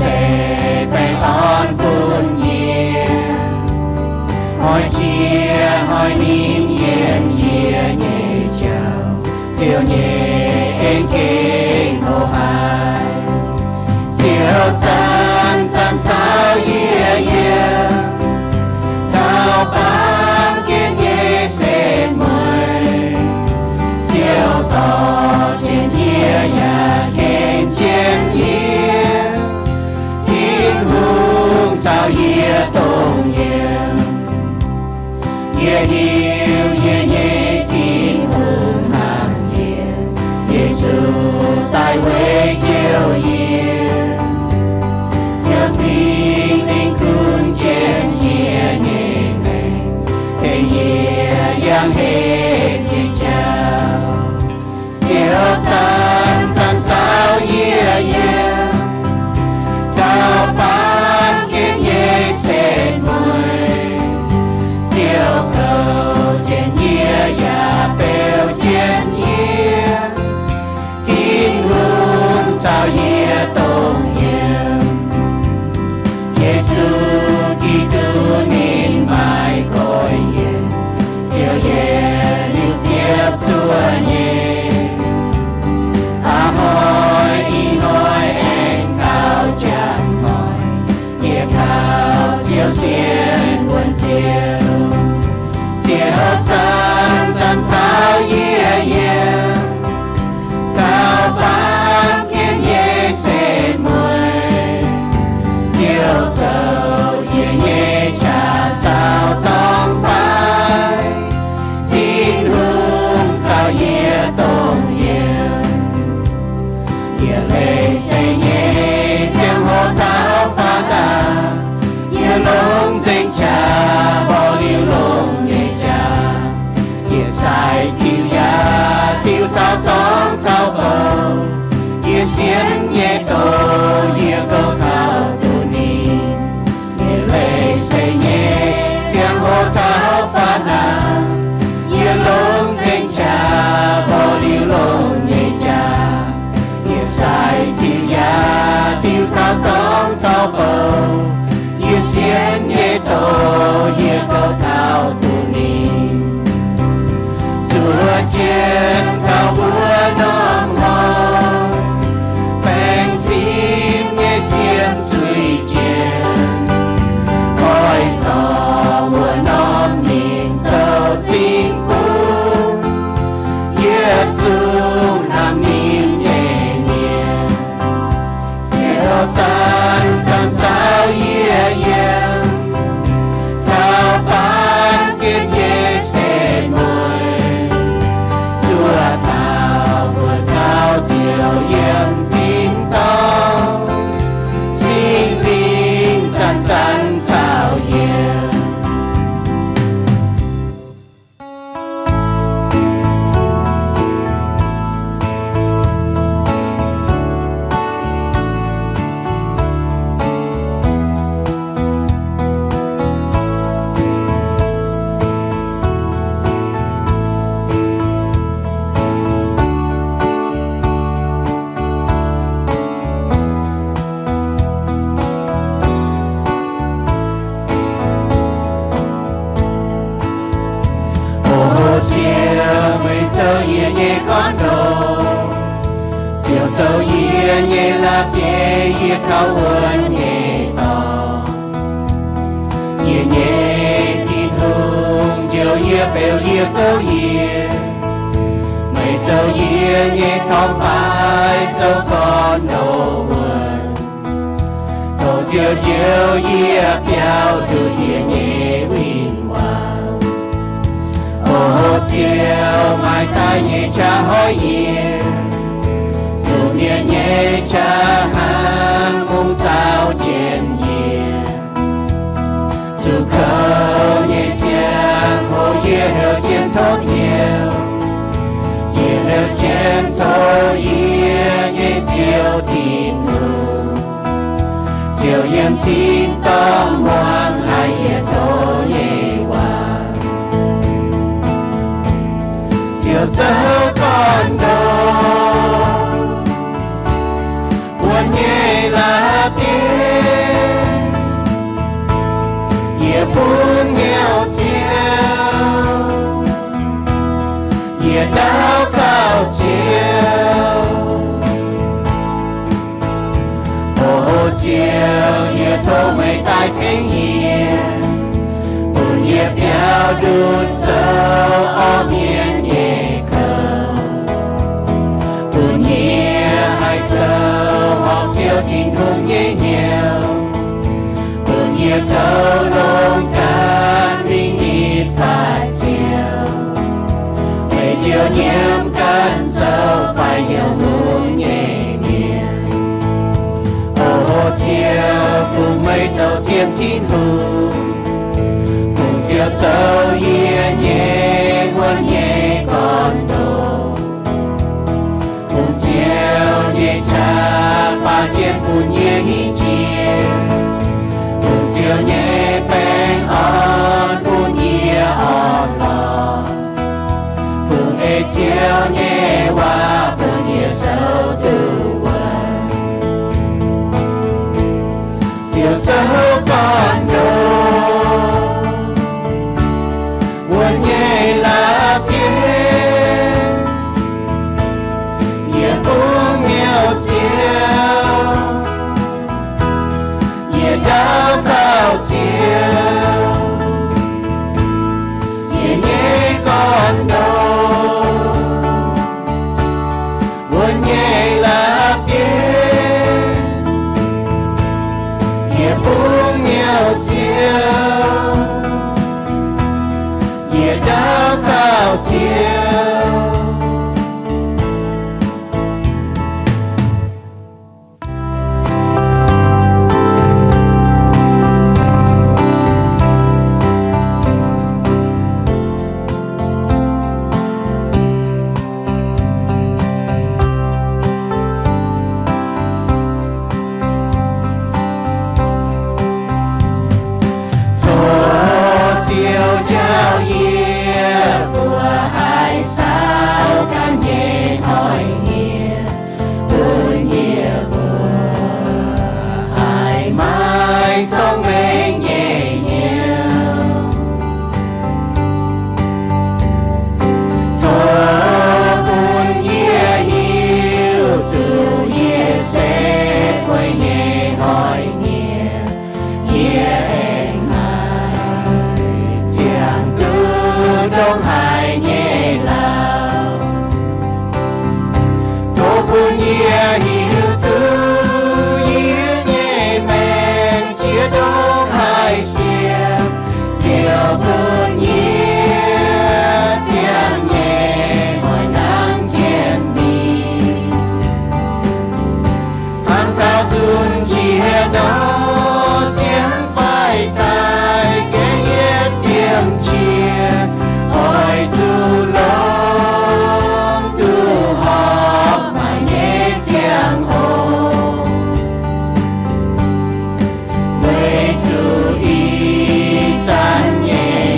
se baengh orn bun yie. Hnoi jiex hnoi ninh yiem yie nyei jauv, Ziouv nyei en gengh hoqc haic. Ziouv zanc-zanc caux yie yiem, taux baamh gen nyei setv mueiz. Ziouv dorh jienv yie yaac ken jienv yie. Tin-Hungh caux yie dongh yiem. Yie hiuv yie nyei Tin-Hungh hnamv yie. Yesu daaih weic jouh yie. Ziouv Singx Lingh gunv jienv yie nyei maengc, tengx yie yangh henv nyei jauv. Ziouv zanc-zanc caux yie yiem, taux baamh gen nyei setv mueiz. Ziouv kouv jienv yie yaac beu jienv yie. Tin-Hungh caux yie dongh yiem. Yesu Giduc ninh maiv goiv yienc, Ziouv yietc liuz ziepc zuoqv nyei. Aa hnoi ih hnoi aengx taux jangx hnoi, yie kaux Ziouv sienx wuonv Ziouv. Ziouv zanc-zanc caux yie yiem, taux baamh gen nyei setv mueiz. Ziouv zoux yie nyei qaqv caux dorngx baaix. Tin-Hungh caux yie dongh yiem. Yie leih seix nyei ziangh hoc taux faanv aqv. Yie longc nzengc qaqv mborqv liuz longx nyei jaax. Yie sai tiux yaac tiux taux dorngx taux bou. Yie sienx nyei doz yie gouv taux duqv ninh. Yie leih seix nyei ziangh hoc taux faanv aqv. Yie longc nzengc qaqv mborqv liuz longx nyei jaax. Yie sai tiux yaac tiux taux dorngx taux bou. Yie sienx nyei doz yie gouv taux duqv ninh. Zuov jienv taux wuov norm hnoi, baengh fim nyei siemv zuiz jiex. Oix zorc wuov norm mingh zoux zingh bun yietc zungv hnamv ninh nyei mienh. Ziouv zanc-zanc caux yie yiem, taux baamh gen nyei setv mueiz. Zuov taux mbuo caux Ziouv yiem tin-dorngh, Singx Lingh zanc-zanc caux yie. O Ziouv, meih zoux yie nyei gorngv ndoqv. Ziouv zoux yie nyei la'bieiv, yie kaux wuonx nyei dorngx. Yie nyei Tin-Hungh, njoux yie, beu yie, gouv yie. Meih zoux yie nyei torngv-baaix, zoux gorngv ndoqv wuonx. Tov Ziouv njoux yie, biaux nduqc yie nyei win-wangc. O Ziouv, maaih daaih nyei qaqv hoiv yie, zuqc mietc nyei qaqv hnangv mungv zaaux jienv yie. Zuqc kouv nyei ziangh hoc yie heuc jienv tov Ziouv, yie heuc jienv tov yie nyei Ziouv Tin-Hungh. Ziouv yiem tin-dorngh muangx haiz yie tov nyei waac. Ziouv zoux gorn-ndoqv, wuonx nyei la'bieiv daaih tengx yie, bun yie biaux ndutv zoux orv mienh nyei kouv, bun yie haih zoux horpc Ziouv Tin-Hungh nyei hnyouv, bun yie goux longx ganh mingh nitv faix Ziouv, meih njoux nyiemv ganh zoux faix hnyouv hungh nyei mienh. O Ziouv, kungx meih zoux zien Tin-Hungh, kungx Ziouv zoux yie nyei wuonv nyei gorn-ndoqv, kungx Ziouv nyei qaqv baav jienv bun yie hingh jiex, kungx Ziouv nyei baengh orn bun yie orn-lorqc, kungx ei Ziouv nyei waac bun yie souv duqv wuonv. Ziouv zoux gorn-ndoqv, wuonv nyei la'bieiv, yie bungx hnyouv Ziouv, yie daux gaux Ziouv, yie nyei gorn-ndoqv, wuonv nyei la'bieiv, yie bungx hnyouv Ziouv, yie daux gaux Ziouv. Tov Ziouv njaaux yie mbuo haih saauv ganh nyei hnoi-nyieqc, bun yie mbuo haih maaih cong-mengh nyei hnyouv. Tov bun yie hiuv duqv yie se guei nyei hnoi-nyieqc, yie aengx haih ziangh duqv ndongc haaix nyei lauh. Tov bun yie hiuv duqv yie nyei maengc jiex ndongc haaix siec, Ziouv bun yie ziangh nyei oix nangc jienv mingh. Hnangv taux nzunc qiex nor, ziangh faix daaih gaengh yietc diemv qiex, oix zuqc longc duqv horpc maaih nyei ziangh hoc, weic zuqc ih zanc nyei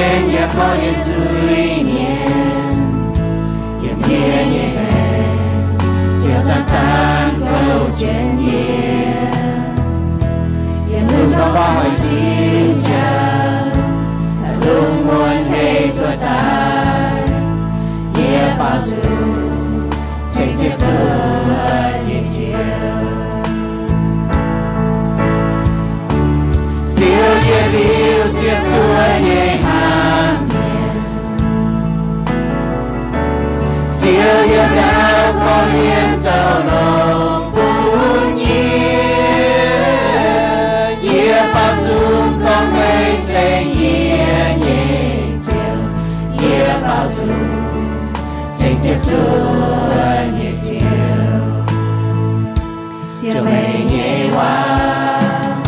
Yie korv-lienh zuiz-mienh, yiem yie nyei maengc, Ziouv zanc-zanc kouv jienv yie. Yie lunx gorngv mbuox oix cingx jauv, taux lungh muonz hei zuov daaih, yie baaux nzung ceng ziepc zuoqv nyei Ziouv. Ziouv, yie liuz ziepc zuoqv nyei hnamv mienh. Ziouv, yie ndaauv korv-lienh zoux longx bun yie. Yie baaux nzung gorngv meih se yie nyei Ziouv. Yie baaux nzung ceng ziepc zuoqv nyei Ziouv. Ziouv, meih nyei waac,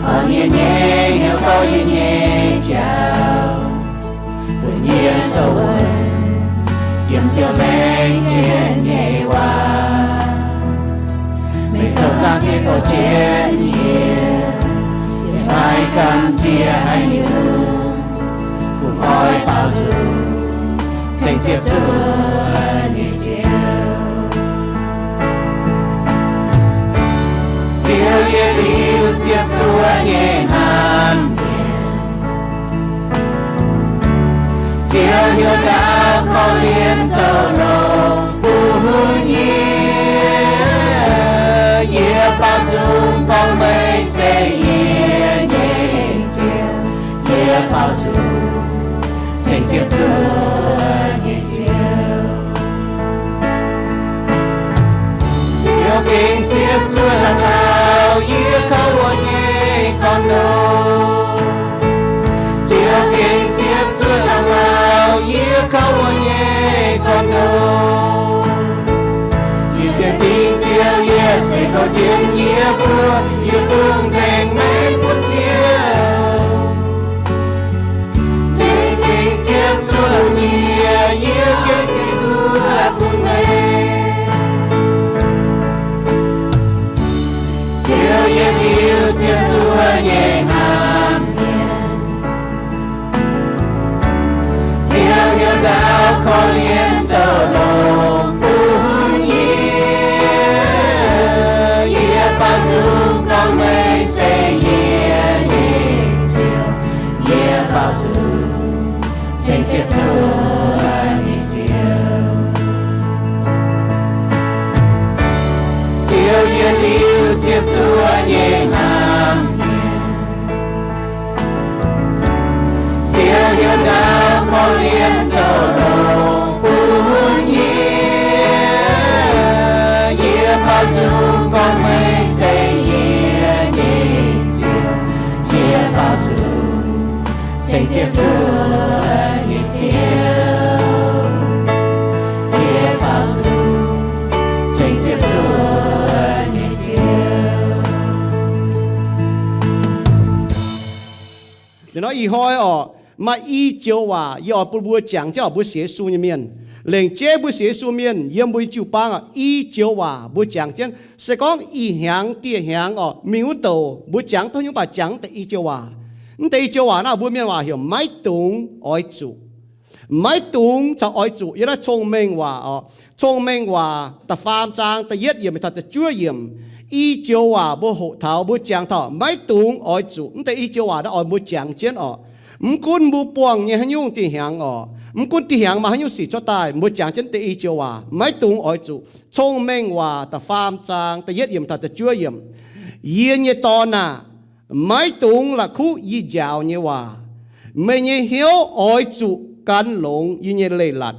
orn yie nyei hnyouv, dorh yie nyei jauv, bun yie sou wuonx yiem Ziouv mengh jienv nyei waac. Meih zoux zaangc Diex goux jienv yie, yie maiv gamh nziex haaix nyungc, kungx oix baaux nzung ceng ziepc zuoqv nyei Ziouv. Ziouv, yie liuz ziepc zuoqv nyei hnamv mienh. Ziouv, yie ndaauv korv-lienh zoux longx bun yie. Yie baaux nzung gorngv meih se yie nyei Ziouv. Yie baaux nzung ceng ziepc zuoqv nyei Ziouv. Ziouv, gengh ziepc zuoqv hlang lauh yie kouv wuov nyei gorn-ndoqv. Ziouv, gengh ziepc zuoqv hlang lauh yie kouv wuov nyei gorn-ndoqv. Yie sienx dingc Ziouv, yie se kouv jienv yie mbuo, yie fungx nzengc meih bun Ziouv. Ziouv, gengh ziepc zuoqv hlang yie, yie gengh ziepc zuoqv bun meih. Ziouv, yie liuz ziepc zuoqv nyei hnamv mienh. Ziouv, yie ndaauv korv-lienh zoux longx bun yie. Yie baaux nzung gorngv meih se yie nyei Ziouv. Yie baaux nzung ceng ziepc zuoqv nyei Ziouv. Ziouv, yie liuz ziepc zuoqv nyei hnamv mienh. Ziouv, yie ndaauv korv-lienh zoux longx bun yie. Yie baaux nzung gorngv meih se yie nyei Ziouv. Yie baaux nzung ceng ziepc zuoqv nyei Ziouv. Yie baaux nzung ceng ziepc zuoqv nyei Ziouv. Liuz nor ih hnoi orqc, maaih i joux waac yie oix bun mbuo jangx jienv oc, mbuo sienx Yesu nyei mienh. Lengc jeiv mbuo sienx Yesu mienh yiem mbuo nyei jiu-baang oc, i joux waac mbuo jangx jienv. Se gorngv ih hnyangx dieh hnyangx orqc, mingh wuov douc mbuo jangx duqv nyungc baac jangx deix i joux waac. Mv deix i joux waac naaiv mbuo mienh waac heuc maiv dungx oix zuqc. Maiv dungx caux oix zuqc yiem naaiv Cong-Mengh Waac orqc. Cong-Mengh Waac da'faam zaang da'yietv yiemc taux da'juov yiemc. I joux waac mbuo hoqc taux, mbuo jangx taux maiv dungx oix zuqc. Mv deix i joux waac naaiv oix mbuo jangx jienv orqc. Mv gunv mbuo buangh nyei haaix nyungc dieh hnyangx orqc, mv gunv dieh hnyangx maaih haaix nyungc sic cuotv daaih, mbuo jangx jienv deix i joux waac maiv dungx oix zuqc. Cong-Mengh Waac da'faam zaang da'yietv yiemc taux da'juov yiemc. Yie nyei dorn aah! Maiv dungx la'kuqv yie njaaux nyei waac. Meih nyei hnyouv oix zuqc gan longx yie nyei leiz-latc.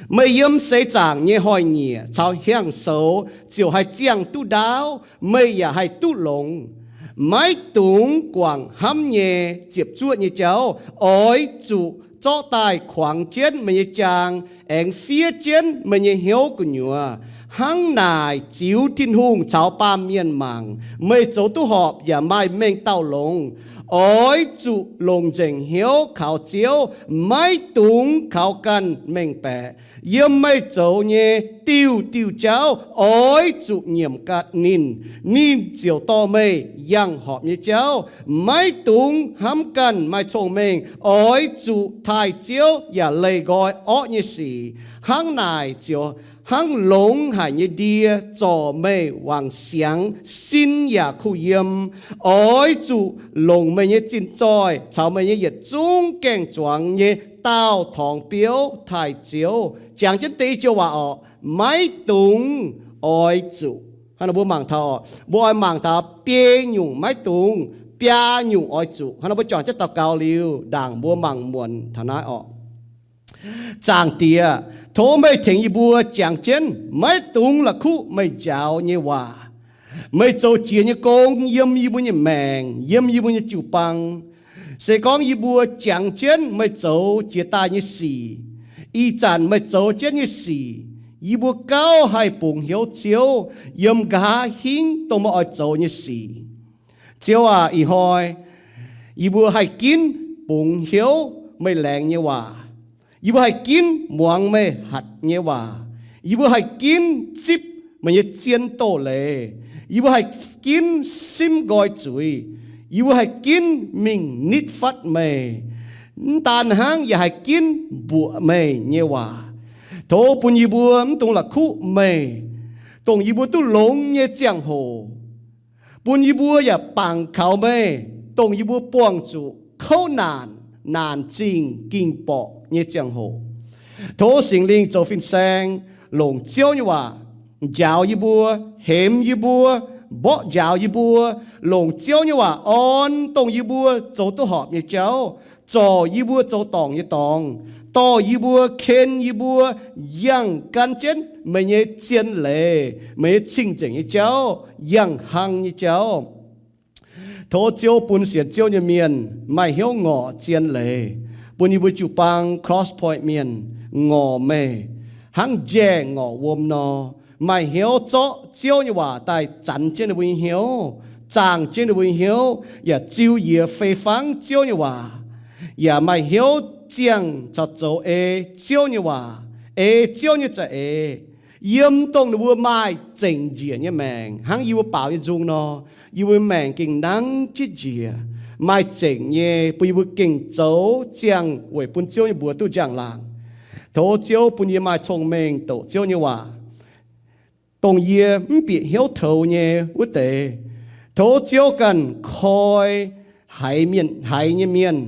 Meih yiem seix zaangc nyei hnoi-nyieqc caux hiaang-soux ziouc haih ziangh duqv ndaauv, meih yaac haih duqv longx. Maiv dungx guangc hnamv nyei ziepc zuoqv nyei jauv. Oix zuqc zorqv daaih kuangx jienv meih nyei jaang, aengx fiev jienv meih nyei hnyouv gu'nyuoz. Hnangv naaic ziux Tin-Hungh caux baamh mienh mangc, meih zoux duqv horpc yaac maaih mengh dauh longx. oix zuqc longc nzengc hnyouv kaux Ziouv, maiv dungx kaux ganh mengh baeqc. Yiem meih zoux nyei diuh diuh jauv oix zuqc nyiemc ganh ninh, ninh ziouc dorh meih yangh horpc nyei jauv. Maiv dungx hnamv ganh maaih cong-mengh, oix zuqc taaih Ziouv yaac leih nqoi orqv nyei sic. Hnangv naaic ziouc hnangv longx haic nyei ndie zorc meih wangc siangx, sin yaac kuh yiem. Oix zuqc longc meih nyei zinh zoih caux meih nyei yietc zungv gaeng-zuangx nyei daauh torngx biouv taaih Ziouv. Jangx jienv deix joux waac orqc, maiv dungx, oix zuqc. Hnangv naaic mbuo mangc taux orqc, mbuo oix mangc taux biei nyungc maiv dungx, biaa nyungc oix zuqc. Hnangv naaic mbuo juangc jienv daux gaux liuz, ndaangc mbuo mangc muonc taux naaiv orqc. Zaangc Diex, tov meih tengx yie mbuo jangx jienv, maiv dungx la'kuqv meih njaaux nyei waac. Meih zoux jiex nyei gong yiem yie mbuo nyei maengc, yiem yie mbuo nyei jiu-baang. Se gorngv yie mbuo jangx jienv meih zoux jiex daaih nyei sic, ih zanc meih zoux jienv nyei sic, yie mbuo gauh haih bungx hnyouv Ziouv yiem nqa'haav hingv dongh meih oix zoux nyei sic. Ziouv aac, ih hnoi yie mbuo haih ginv bungx hnyouv meih laengz nyei waac. Yie mbuo haih ginv muangx meih hatc nyei waac. Yie mbuo haih ginv zipv meih nyei zien doz-leiz. Yie mbuo haih ginv simv nqoi zuiz. Yie mbuo haih ginv mingh nitv fatv meih. Mv daan hnangv, yaac haih ginv mbuoqc meih nyei waac. Tov bun yie mbuo mv dungx la'kuqv meih, dongh yie mbuo duqv longx nyei ziangh hoc. Bun yie mbuo yaac bangc kaux meih, dongh yie mbuo buangh zuqc kouv naanc, naanc zingh ging borqc nyei ziangh hoc. Tov Singx Lingh zoux fin-saeng, longc Ziouv nyei waac njaaux yie mbuo, hemx yie mbuo, mborqv njaaux yie mbuo, longc Ziouv nyei waac orn dongh yie mbuo zoux duqv horpc nyei jauv, zorc yie mbuo zoux dorngc nyei dorngx, dorh yie mbuo, ken yie mbuo, yangh gan jienv meih nyei zien leiz, meih nyei cing-nzengc nyei jauv, yangh hlang nyei jauv. Tov Ziouv bun sienx Ziouv nyei mienh maaih hnyouv ngorc zien leiz, bun yie mbuo jiu-baang Cross Point mienh ngorc meih, hnangv njaeh ngorc wuom nor, maaih hnyouv zorqv Ziouv nyei waac daaih zanx jienv ninh mbuo nyei hnyouv, zaangh jienv ninh mbuo nyei hnyouv, yaac ziux yiex fei fangv Ziouv nyei waac, yaac maaih hnyouv ziangh caux zoux ei Ziouv nyei waac, ei Ziouv nyei za'eix, yiem dongh ninh mbuo maaih zengc njiec nyei maengc, hnangv yie mbuo baaux nyei nzung nor, yie mbuo maengc gengh nangv jienv njiec, maaih zengc nyei, bun yie mbuo gengh zoux ziangh weic bun Ziouv nyei mbuox duqv njang-laangc. Tov Ziouv bun yie maaih cong-mengh doqc Ziouv nyei waac, dongh yie mv bieqc hnyouv toux nyei wuov deix. Tov Ziouv ganh koi haiz mienh, haiz nyei mienh,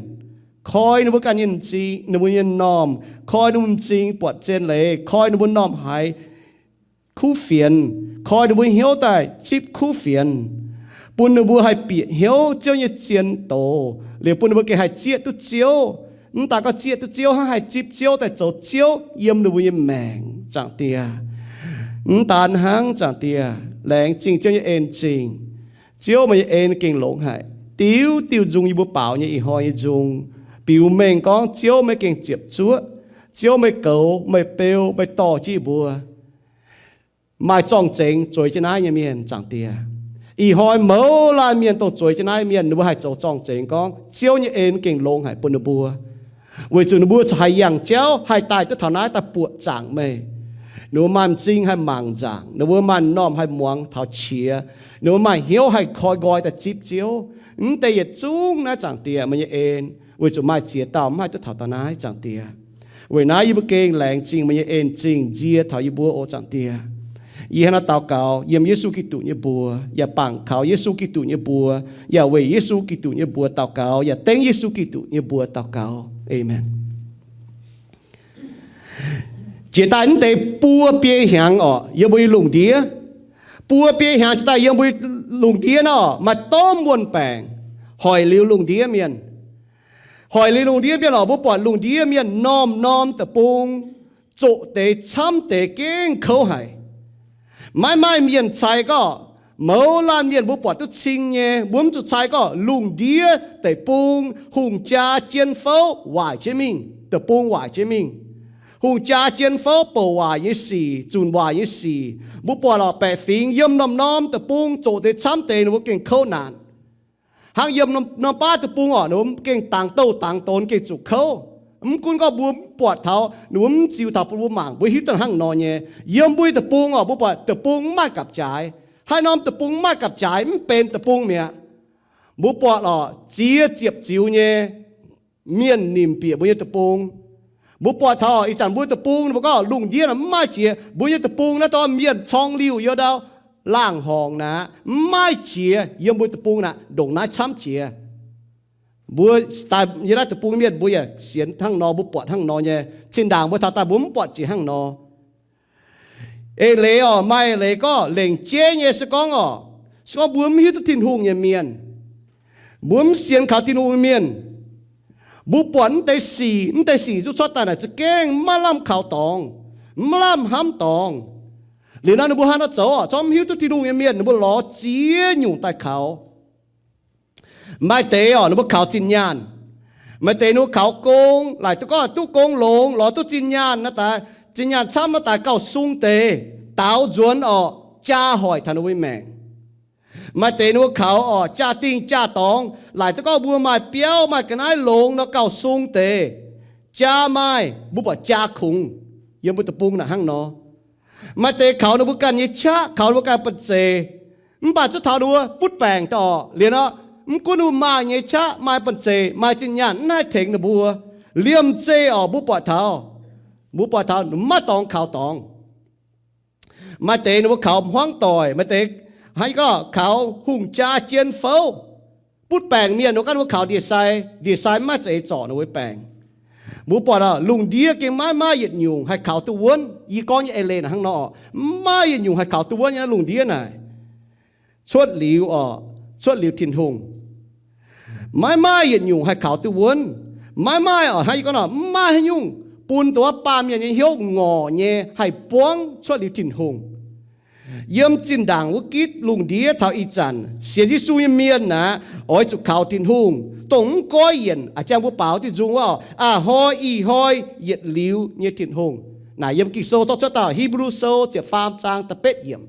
koi ninh mbuo ganh nyei m'zing, ninh mbuo nyei m'normh, koi ninh mbuo m'zing buatc zien leiz, koi ninh mbuo m'normh haiz kuv fienx, koi ninh mbuo hnyouv daaih zipv kuv fienx, bun ninh mbuo haih bieqc hnyouv Ziouv nyei zien doz, liuz bun ninh mbuo gengh haih zieqv duqv Ziouv. Mv daaih gorngv zieqv duqv Ziouv, hnangv haih zipv Ziouv daaih zoux Ziouv yiem ninh mbuo nyei maengc, Zaangc Diex. Mv daan hnangv, Zaangc Diex, laengz zingh Ziouv nyei en zingh. Ziouv, meih nyei en gengh longx haic. Diuh diuh nzung yie mbuo baaux nyei ih hnoi nyei nzung biux mengh gorngv Ziouv meih gengh ziepc zuoqv. Ziouv meih goux, meih beu, meih dorh jienv yie mbuo maaih zorng-zengx zueiz jienv naaiv nyei mienh, Zaangc Diex. Ih hnoi mouz laanh mienh dongh zueiz jienv naaiv mienh, ninh mbuo haih zoux zorng-zengx gorngv Ziouv nyei en gengh longx haic bun ninh mbuo, weic zuqc ninh mbuo corc haih yangh jauv haih daaih duqv taux naaiv daaih buoqc zaangc meih. Ninh mbuo maaih m'zing haih mangc nzaangc, ninh mbuo maaih m'normh haih muangx taux qiex, ninh mbuo maaih hnyouv haih koi nqoi daaih zipv Ziouv. Mv deix yietc zungv naaiv, Zaangc Diex, meih nyei en, weic zuqc maaih ziex dauh mv haih duqv taux daaih naaiv, Zaangc Diex. Weic naaiv yie mbuo gengh laengz zingh meih nyei en zingh nzie taux yie mbuo oc, Zaangc Diex. Yie hnangv naaiv daux gaux yiem Yesu Giduc nyei mbuox, yaac bangc kaux Yesu Giduc nyei mbuox, yaac weic Yesu Giduc nyei mbuox daux gaux, yaac dengv Yesu Giduc nyei mbuox daux gaux. Aamen. Jiex daaih mv deix buo biei hnyangx orqc, yiem mbuo nyei lungh ndiev. Buo biei hnyangx jiex daaih yiem mbuo lungh ndiev nor, maaih domh wuon-baengc hoic liuz lungh ndiev mienh. Hoic liuz lungh ndiev mienh orqc, mbuo buatc lungh ndiev mienh m'normh m'normh deic-bung, zoqc deix camv deix gengh kouv haic. Maiv maaih mienh cai gorqv, mouz laanh mienh mbuo buatc duqv cing nyei, mbuo mv zuqc cai gorqv lungh ndiev deic-bung hungh jaa jien fouv waaic jienv mingh, deic-bung waaic jienv mingh. Hungh jaa jien fouv bouc waaic nyei sic, zunc waaic nyei sic. Mbuo buatc lorqc, baeqc fingx yiem norm-norm deic-bung zoqc deix camv deix ninh mbuo gengh kouv naanc. Hnangv yiem norm baav deic-bung orqc, ninh mbuo gengh dangx douh dangx donx, gengh zuqc kouv. Mv gunv gorngv mbuo mv buatc taux, ninh mbuo mv ziux taux bun mbuo mangc, mbuo hiuv duqv hnangv nor nyei. Yiem mbuo nyei deic-bung orqc, mbuo buatc deic-bung mv maaih gapv-jaaix. Haaix norm deic-bung mv maaih gapv-jaaix, mv benx deic-bung mi'aqv. Mbuo buatc orqc, ziex ziepc ziux nyei mienh nimc bieqc mbuo nyei deic-bung. Mbuo buatc taux ih zanc mbuo deic-bung, mbuo gorngv lungh ndiev naaic mv maaih jiex. Mbuo nyei deic-bung naaiv dorh mienh corng liuh yiem ndau laangh horngc naaic, mv maaih jiex yiem mbuo deic-bung naaic ndongc naaiv camv jiex. Mbuo daaih yiem naaiv deic-bung mienh mbuo yaac sienx hnangv nor, mbuo buatc hnangv nor nyei. Zinh ndaangc mbuo taux daaih mbuo mv buatc jiex hnangv nor. Eix leiz orqc, maaih eix leiz gorngv lengc jeiv nyei se gorngv orqc, se gorngv mbuo mv hiuv duqv Tin-Hungh nyei mienh, mbuo mv sienx kaux Tin-Hungh nyei mienh, mbuo buatc mv deix sic, mv deix sic zuqc cuotv daaih naaic za'gengh maiv lamh kaux dorngx, maiv lamh hnamv dorngx. Liuz nor ninh mbuo haaix nor zoux orqc? Zorqv mv hiuv duqv Tin-Hungh nyei mienh ninh mbuo lorz ziex nyungc daaih kaux. Maaih deix orqc, ninh mbuo kaux zinh nyaanh. Maaih deix ninh mbuo kaux gong, laaic duqv gorngv duqv gong longx, lorz duqv zinh nyaanh naaiv daaih, zinh nyaanh camv naaiv daaih gauh sung deix, daaux nzuonx orqc, jaa hoic taux ninh mbuo nyei maengc. Maaih deix ninh mbuo kaux orqc, jaa-dingh jaa-dorngx, laaic duqv gorngv mbuo maaih biauv maaih ga'naaiv longx nor gauh sung deix, jaa maaih, mbuo buatc jaa kungx. Yiem mbuo deic-bung naaic hnangv nor. Maaih deix kaux ninh mbuo ganh nyei qaqv, kaux ninh mbuo ganh banh zeic, mv baac zuov taux ninh mbuo butv baengc daaih orqc. Liuz nor, mv gunv ninh mbuo maaih nyei qaqv, maaih banh zeic, maaih zinh nyaanh, mv haih tengx ninh mbuo. Liemh zeih orqc, mbuo buatc taux, mbuo buatc taux ninh mbuo maiv dorngx kaux dorngx. Maaih deix ninh mbuo kaux hmuangv doic, maaih deix hnangv gorngv kaux hungh jaa jien fouv. Butv baengc mienh ninh mbuo ganh ninh mbuo kaux ndie-sai, ndie-sai mv maaih za'eix zorc ninh mbuo nyei baengc. Mbuo buatc orqc, lungh ndiev gengh maiv maaih yietc nyungc haih kaux duqv wuonv. Yie gorngv nyei eix leiz naaic hnangv nor orqc, mv maaih yietc nyungc haih kaux duqv wuonv nyei naaiv lungh ndiev naaic. Cuotv liuz orqc, cuotv liuz Tin-Hungh, maiv maaih yietc nyungc haih kaux duqv wuonv. Maiv maaih orqc, hnangv yie gorngv nor, mv maaih haaix nyungc bun dongh wuov baamh mienh nyei hnyouv ngorc nyei haih buangv cuotv liuz Tin-Hungh. Yiem zinh ndaangc wuov gitv lungh ndiev taux ih zanc sienx Yesu nyei mienh aqv, oix zuqc kaux Tin-Hungh dongh mv goiv yienc. A'jang mbuo baaux diuh nzung wuov, a'hnoi ih hnoi yietc liuz nyei Tin-Hungh. Naaic yiem Ging-Sou zorqv cuotv dauh Hipv^lu Sou ziepc faam zaang da'betv yiemc.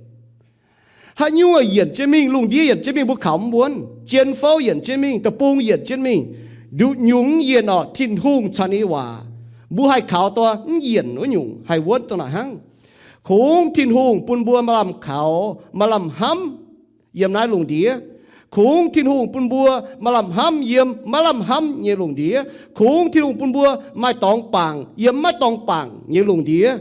Haaix nyungc yienc jienv mingh, lungh ndiev yienc jienv mingh mbuo kaux mv wuonv, jien fouv yienc jienv mingh, deic-bung yienc jienv mingh, nduqc nyungc mv yienc orqc, Tin-Hungh caux ninh nyei waac mbuo haih kaux dongh mv yienc wuov nyungc haih wuonv dongh naaic hnangv. Kungx Tin-Hungh bun mbuo maaih lamh kaux, maaih lamh hnamv yiem naaiv lungh ndiev. Kungx Tin-Hungh bun mbuo maaih lamh hnamv yiem maiv lamh hnamv nyei lungh ndiev. Kungx Tin-Hungh bun mbuo maaih dorngx bangc yiem maiv dorngx bangc nyei lungh ndiev.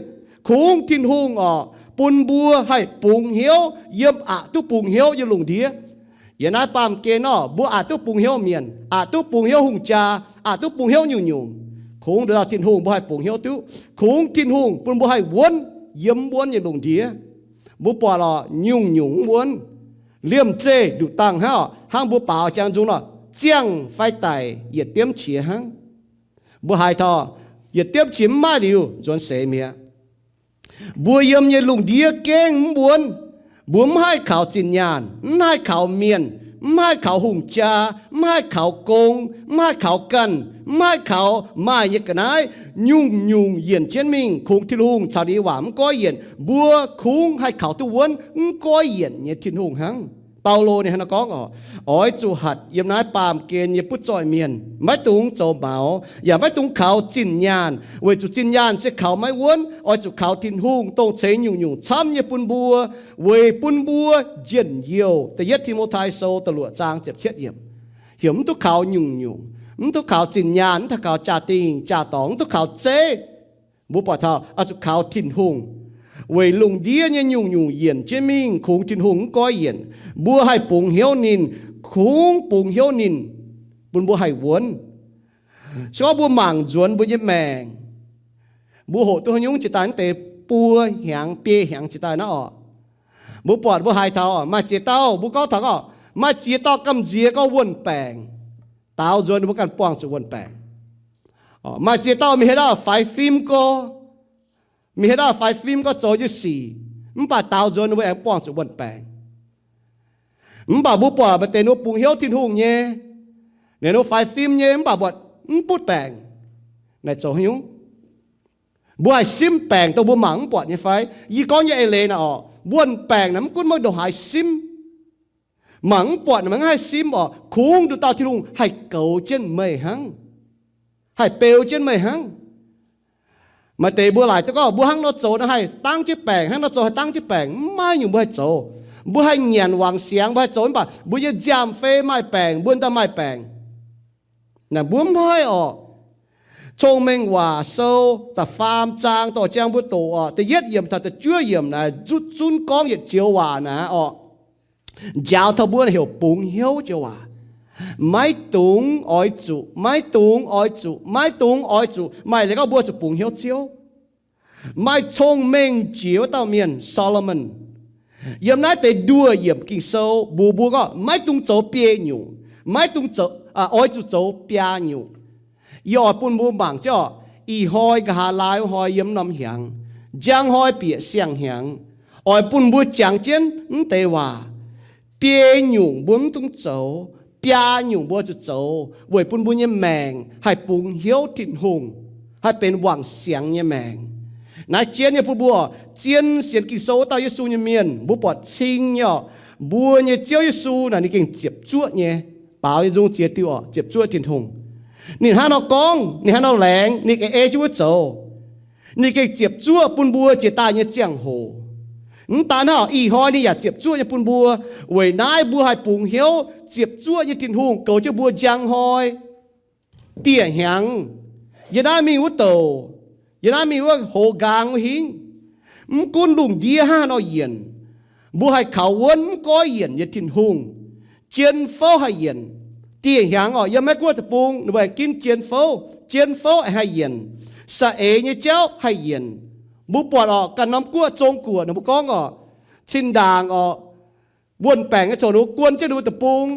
Kungx Tin-Hungh orqc, bun mbuo haih bungx hnyouv yiem aqc duqv bungx hnyouv nyei lungh ndiev. Yiem naaiv baamh gen orqc, mbuo aqc duqv bungx hnyouv mienh, aqc duqv bungx hnyouv hungh jaa, aqc duqv bungx hnyouv nyungc-nyungc. Kungx nduqc dauh Tin-Hungh mbuo haih bungx hnyouv duqv. Kungx Tin-Hungh bun mbuo haih wuonv yiem mv wuonv nyei lungh ndiev. Mbuo buatc orqc, nyungc-nyungc mv wuonv. Liemh zeih nduqc dangh hnangv orqc, hnangv mbuo baaux jangx nzung nor, ziangh fai daic yietc diemv qiex hnangv. Mbuo haiz taux yietc diemv qiex mv maaih liuz nzuonx seix mi'aqv. Mbuo yiem nyei lungh ndiev gengh mv wuonv. Mbuo mv haih kaux zinh nyaanh, mv haih kaux mienh, mv haih kaux hungh jaa, mv haih kaux gong, mv haih kaux ganh, mv haih kaux maaih nyei ga'naaiv. Nyungc-nyungc yienc jienv mingh kungx Tin-Hungh caux ninh nyei waac mv goiv yienc, mbuo kungx haih kaux duqv wuonv mv goiv yienc nyei Tin-Hungh hnangv. Baulo ninh hnangv naaiv gorngv orqc, oix zuqc hatc yiem naaiv baamh gen nyei butv zoih mienh maiv dungx zoux maux, yaac maiv dungx kaux zinh nyaanh, weic zuqc zinh nyaanh se kaux maiv wuonv. Oix zuqc kaux Tin-Hungh, dongh ceix nyungc-nyungc camv nyei bun mbuo, weic bun mbuo njien-youh. Da'yietv Ti^mo^tai Sou da'luoqc zaang ziepc cietv yiemc. Heuc mv duqv kaux nyungc-nyungc, mv duqv kaux zinh nyaanh, mv duqv kaux jaa-dingh jaa-dorngx, mv duqv kaux zeiv. Mbuo buatc taux oix zuqc kaux Tin-Hungh, weic lungh ndiev nyei nyungc-nyungc yienc jienv mingh kungx Tin-Hungh mv goiv yienc. Mbuo haih bungx hnyouv ninh, kungx bungx hnyouv ninh, bun mbuo haih wuonv. Se gorngv mbuo mangc nzuonx mbuo nyei maengc, mbuo hoqc duqv haaix nyungc jiex daaih, mv deix buo hnyangx biei hnyangx jiex daaih naaiv orqc, mbuo buatc mbuo haiz taux maaih ziex dauh, mbuo gorngv taux orqc, maaih ziex dauh gamh nziex gorngv wuon-baengc. Daaux nzuonx ninh mbuo ganh buangh zuqc wuon-baengc. Maaih ziex dauh mingh haaix dauh faix fim gorx, mingh haaix dauh faix fim gorx zoux nyei sic, mv baac daaux nzuonx ninh mbuo aengx buangh zuqc wuon-baengc. Mv baac mbuo buatc maaih deix ninh mbuo bungx hnyouv Tin-Hungh nyei, ninh mbuo faix fim nyei mv baac buatc mv butv baengc. Naaic zoux haaix nyungc? Mbuo haih simv baengc dongh mbuo mangc mv buatc nyei fai? Yie gorngv nyei eix leiz naaic orqc, wuon-baengc naaic mv gunv maiv ndongc haaix simv. Mangc mv buatc, mangc mv haih simv orqc. Kungx nduqc dauh Tin-Hungh haih goux jienv meih hnangv, haih beu jienv meih hnangv. Maaih deix mbuo laaic duqv gorngv mbuo hnangv nor zoux nor haih dangv jienv baengc, hnangv nor zoux haih dangv jienv baengc. Mv maaih nyungc mbuo haih zoux. Mbuo haih nyanc wangc siangx, mbuo haih zoux, mv baac mbuo nyei nziaamv-fei maaih baengc, mbuo ndaaih maaih baengc. Naaic mbuo mv haih orqc. Cong-Mengh Waac Sou da'faam zaang dorh jienv mbuo doqc orqc, da'yietv yiemc taux da'juov yiemc naaic zutv zunv gorngv yietc joux waac naaic orqc, njaaux taux mbuo heuc bungx hnyouv joux waac. Maiv dungx oix zuqc, maiv dungx oix zuqc, maiv dungx oix zuqc. Maaih leiz gorngv mbuo zuqc bungx hnyouv Ziouv. Maaih cong-mengh jiex wuov dauh mienh, Solomon, yiem naaiv deix nduoh yiemc Ging-Sou mbuox mbuo gorngv maiv dungx zoux biei nyungc, maiv dungx zoux, oix zuqc zoux biaa nyungc. Yie oix bun mbuo mangc jienv orqc, ih hnoi nqa'haav laai wuov hnoi yiem norm hnyangx, njang hnoi bieqc siang-hnyangx, oix bun mbuo jangx jienv mv deix waac. Biei nyungc mbuo mv dungx zoux, biaa nyungc mbuo zuqc zoux weic bun mbuo nyei maengc haih bungx hnyouv Tin-Hungh, haih benx wangc siangx nyei maengc. Naaiv jienv nyei bun mbuo zien sienx Ging-Sou wuov dauh Yesu nyei mienh, mbuo buatc cing nyei orqc. Mbuo nyei Ziouv Yesu naaic ninh gengh ziepc zuoqv nyei, baaux nyei nzung ziex diuh orqc, ziepc zuoqv Tin-Hungh. Ninh hnangv nor gorngv, ninh hnangv nor laengz, ninh gengh ei jienv mbuo zoux. Ninh gengh ziepc zuoqv bun mbuo jiex daaih nyei ziangh hoc. Mv daan hnangv, ih hnoi ninh yaac ziepc zuoqv nyei bun mbuo. Weic naaiv mbuo haih bungx hnyouv ziepc zuoqv nyei Tin-Hungh goux jienv mbuo njang hnoi, dieh hnyangx, yiem naaiv mingh wuov douc, yiem naaiv mingh wuov hoz nqaang wuov hingv. Mv gunv lungh ndiev hnangv haaix nor yienc, mbuo haih kaux wuonv mv goiv yienc nyei Tin-Hungh. Jien fouv haih yienc. Dieh hnyangx orqc, yiem Meiv Guoqv deic-bung ninh mbuo aengx ginv jien fouv. Jien fouv aengx haih yienc. Saeng-eix nyei jauv haih yienc. Mbuo buatc orqc, ganh norm guoqv Zong-Guoqv ninh mbuo gorngv orqc, cin-ndaangc orqc, wuon-baengc nyei ziouc ninh mbuo guon jienv ninh mbuo deic-bung.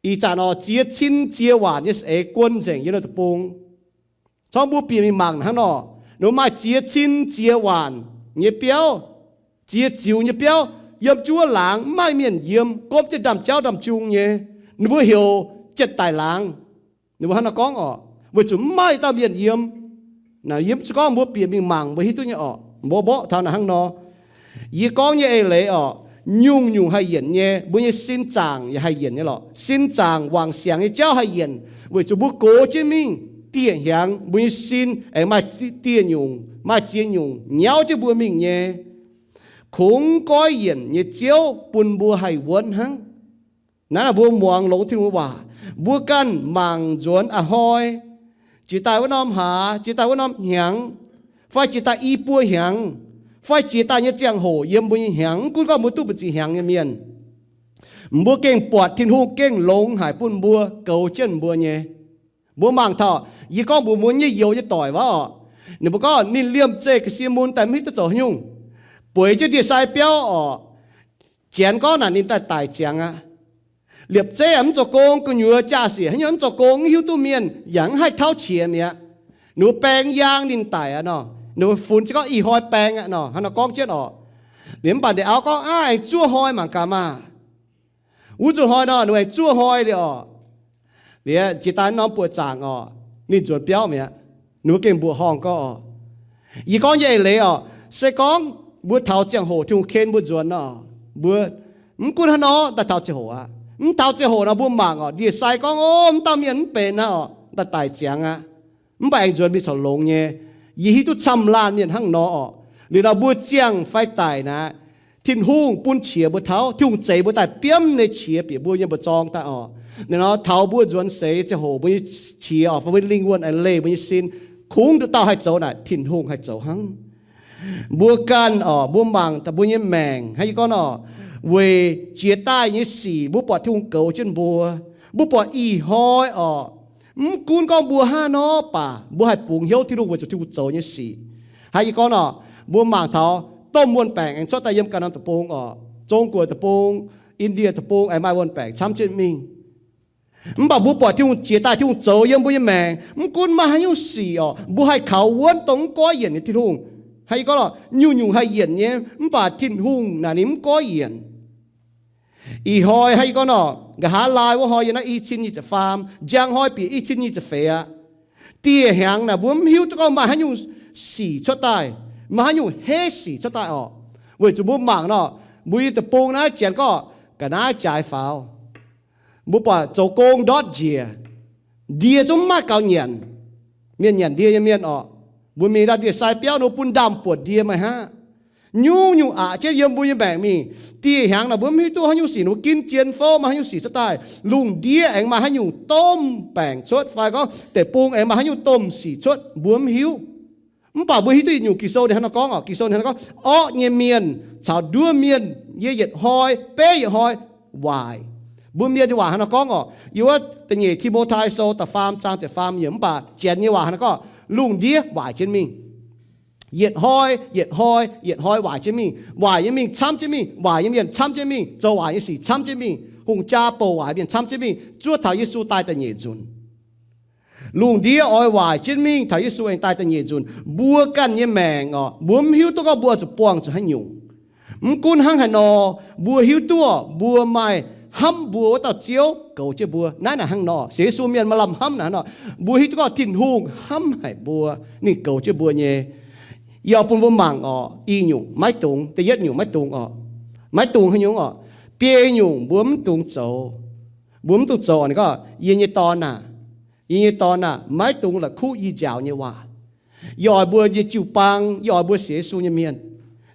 Ih zanc orqc, ziex cin ziex waanc nyei saeng-eix guon nzengc yiem ninh deic-bung. Corc mbuo bieqc mingh mangc hnangv nor, ninh mbuo maaih ziex cin ziex waanc nyei biauv, ziex ziux nyei biauv, yiem jienv wuov laangz mv maaih mienh yiem, gomv jienv ndaamv-jauv ndaamv-jung nyei. Ninh mbuo heuc Janx-Daic Laangz. Ninh mbuo hnangv nor gorngv orqc, weic zuqc mv maaih dauh mienh yiem. Naaiv yie mv zeiz gorngv mbuo bieqc mingh mangc mbuo hiuv duqv nyei orqc, mborqv mborqv taux naaic hnangv nor. Yie gorngv nyei eix leiz orqc, nyungc-nyungc haih yienc nyei, mbuo nyei sin zaangc yaac haih yienc nyei lorqc. Sin zaangc wangc siangx nyei jauv haih yienc, weic zuqc mbuo gox jienv mingh dieh hnyangx, mbuo nyei sin aengx maaih dieh nyungc, maaih ziex nyungc nyauv jienv mbuo mingh nyei. Kungx goiv yienc nyei Ziouv bun mbuo haih wuonv hnangv. Naaiv mbuo muangx longx Tin-Hungh waac, mbuo ganh mangc nzuonx a'hnoi, jiex daaih wuov norm hlaax, jiex daaih wuov norm hnyangx, fai jiex daaih i buo hnyangx, fai jiex daaih nyei ziangh hoc yiem mbuo nyei hnyangx, mv gunv gorngv mbuo duqv mbu'ziex hnyangx nyei mienh, mbuo gengh buatc Tin-Hungh gengh longx haic bun mbuo, goux jienv mbuo nyei. Mbuo mangc taux, yie gorngv mbuox mbuo nyei youz nyei doic wuov orqc, ninh mbuo gorngv ninh liemh zeih ga'sie mun daaih mv hiuv duqv zoux haaix nyungc, bueix jienv ndie-sai biauv orqc. Janx gorngv naaic ninh daaih daic ziangx aqv. Liepc zeiv yaac mv zoux gong, gu'nyuoz jaa-siec haaix nyungc mv zoux gong, mv hiuv duqv mienh, yaac mv haih tauv qiex mi'aqv. Ninh mbuo baeng yaang ninh daic aqv nor. Ninh mbuo funx jienv gorngv ih hnoi baeng aqv nor, hnangv nor gorngv jienv orqc. Liuz mv baac ndeic auv gorngv, Aav, aengx zuov hnoi mangc gaax maah! Wuov zuqc hnoi nor, ninh aengx zuov hnoi liuz orqc. Liuz jiex daaih norm buoqc zaangc orqc, ninh nzuonx biauv mi'aqv. Ninh mbuo gengh mbuoqc horngh gorngv orqc, yie gorngv nyei eix leiz orqc, se gorngv mbuo taux ziangh hoc Tin-Hungh ken mbuo nzuonx nor, mbuo mv gunv hnangv nor daaih taux ziangh hoc aqv. Mv taux ziangh hoc nor mbuo mangc orqc, ndie-sai gorngv, Ov, mv dauh mienh mv benx aqv orqc, daaih daic ziangx aqv. Mv baac aengx nzuonx mingh corc longx nyei. Yie hiuv duqv camv laanh mienh hnangv nor orqc. Liuz nor mbuo ziangh fai daic naaic, Tin-Hungh bun qiex mbuo tauv. Tin-Hungh zeix mbuo daaih biomv nyei qiex bieqc mbuo nyei mbu'zorng daaih orqc. Ninh nor taux mbuo nzuonx seix ziangh hoc mbuo nyei qiex orqc, fai mbuo nyei lingh wuonh aengx leih mbuo nyei sin. Kungx nduqc dauh haih zoux naaic, Tin-Hungh haih zoux hnangv. Mbuo ganh orqc, mbuo mangc daaih mbuo nyei maengc hnangv yie gorngv orqc, weic jiex daaih nyei sic mbuo buatc Tin-Hungh goux jienv mbuo. Mbuo buatc ih hnoi orqc, mv gunv gorngv mbuo hnangv nor baac mbuo haih bungx hnyouv Tin-Hungh weic zuqc Tin-Hungh zoux nyei sic. Hnangv yie gorngv orqc, mbuo mangc taux domh wuon-baengc aengx cuotv daaih yiem ganh norm deic-bung orqc, Zong-Guoqv deic-bung, Indie deic-bung aengx maaih wuon-baengc camv jienv mingh. Mv baac mbuo buatc Tin-Hungh jiex daaih, Tin-Hungh zoux yiem mbuo nyei maengc, mv gunv maaih haaix nyungc sic orqc, mbuo haih kaux wuonv dongh mv goiv yienc nyei Tin-Hungh. Hnangv yie gorngv orqc, nyungc-nyungc haih yienc nyei, mv baac Tin-Hungh naaic ninh mv goiv yienc. Ih hnoi hnangv yie gorngv orqc, nqa'haav laai wuov hnoi yiem naaiv i cin nyic ziepc faam, njang hnoi bieqc i cin nyic ziepc feix aqv. Dieh hnyangx naaic mbuo mv hiuv duqv gorngv maaih haaix nyungc sic cuotv daaih, maaih haaix nyungc heiv sic cuotv daaih orqc. Weic zuqc mbuo mangc nor, mbuo nyei deic-bung naaiv janx gorngv ga'naaiv jaaix faaux. Mbuo buatc zoux gong ndortv njiec, ndie zungv maiv gaux nyanc. Mienh nyanc ndie nyei mienh orqc, mbuo mingh ndau ndie-sai biauv, ninh mbuo bun ndaamv-buonc ndie maaih haav. Nyungc-nyungc aqc jienv yiem mbuo nyei maengc mingh. Dieh hnyangx naaic mbuo mv hiuv duqv haaix nyungc sic, ninh mbuo ginv jien fouv maaih haaix nyungc sic cuotv daaih. Lungh ndiev aengx maaih haaix nyungc domh baengc cuotv, fai gorngv deic-bung aengx maaih haaix nyungc domh sic cuotv, mbuo mv hiuv. Mv baac mbuo hiuv duqv yietc nyungc, Ging-Sou ninh hnangv nor gorngv orqc, Ging-Sou ninh hnangv nor gorngv, orqv nyei mienh caux nduov mienh yie yietc hnoi, beiv yietc hnoi waaic. Mbuo mienh nyei waac hnangv nor gorngv orqc, yiem wuov da'nyeic Ti^mo^tai Sou da'faam zaang ziepc faam yiemc, mv baac Janx nyei waac hnangv nor gorngv, lungh ndiev waaic jienv mingh. Yietc hnoi, yietc hnoi, yietc hnoi waaic jienv mingh. Waaic nyei mingh camv jienv mingh, waaic nyei mienh camv jienv mingh, zoux waaic nyei sic camv jienv mingh, hungh jaa bouc waaic mienh camv jienv mingh, zuov taux Yesu daaih da'nyeic nzunc. Lungh ndiev oix waaic jienv mingh taux Yesu aengx daaih da'nyeic nzunc. Mbuo ganh nyei maengc orqc, mbuo mv hiuv duqv gorngv mbuo zuqc buangh zuqc haaix nyungc. Mv gunv hnangv haaix nor, mbuo hiuv duqv mbuo maaih hnamv mbuo wuov dauh Ziouv goux jienv mbuo. Naaiv naaic hnangv nor, sienx Yesu mienh maaih lamh hnamv naaic hnangv nor, mbuo hiuv duqv gorngv Tin-Hungh hnamv haic mbuo, ninh goux jienv mbuo nyei. Yie oix bun mbuo mangc orqc, i nyungc maiv dungx, da'yietv nyungc maiv dungx orqc. Maiv dungx haaix nyungc orqc? Biei nyungc mbuo mv dungx zoux. Mbuo mv dungx zoux orqc, ninh gorngv, Yie nyei dorn aah, yie nyei dorn aah, maiv dungx la'kuqv yie njaaux nyei waac. Yie oix mbuo nyei jiu-baang, yie oix mbuo sienx Yesu nyei mienh.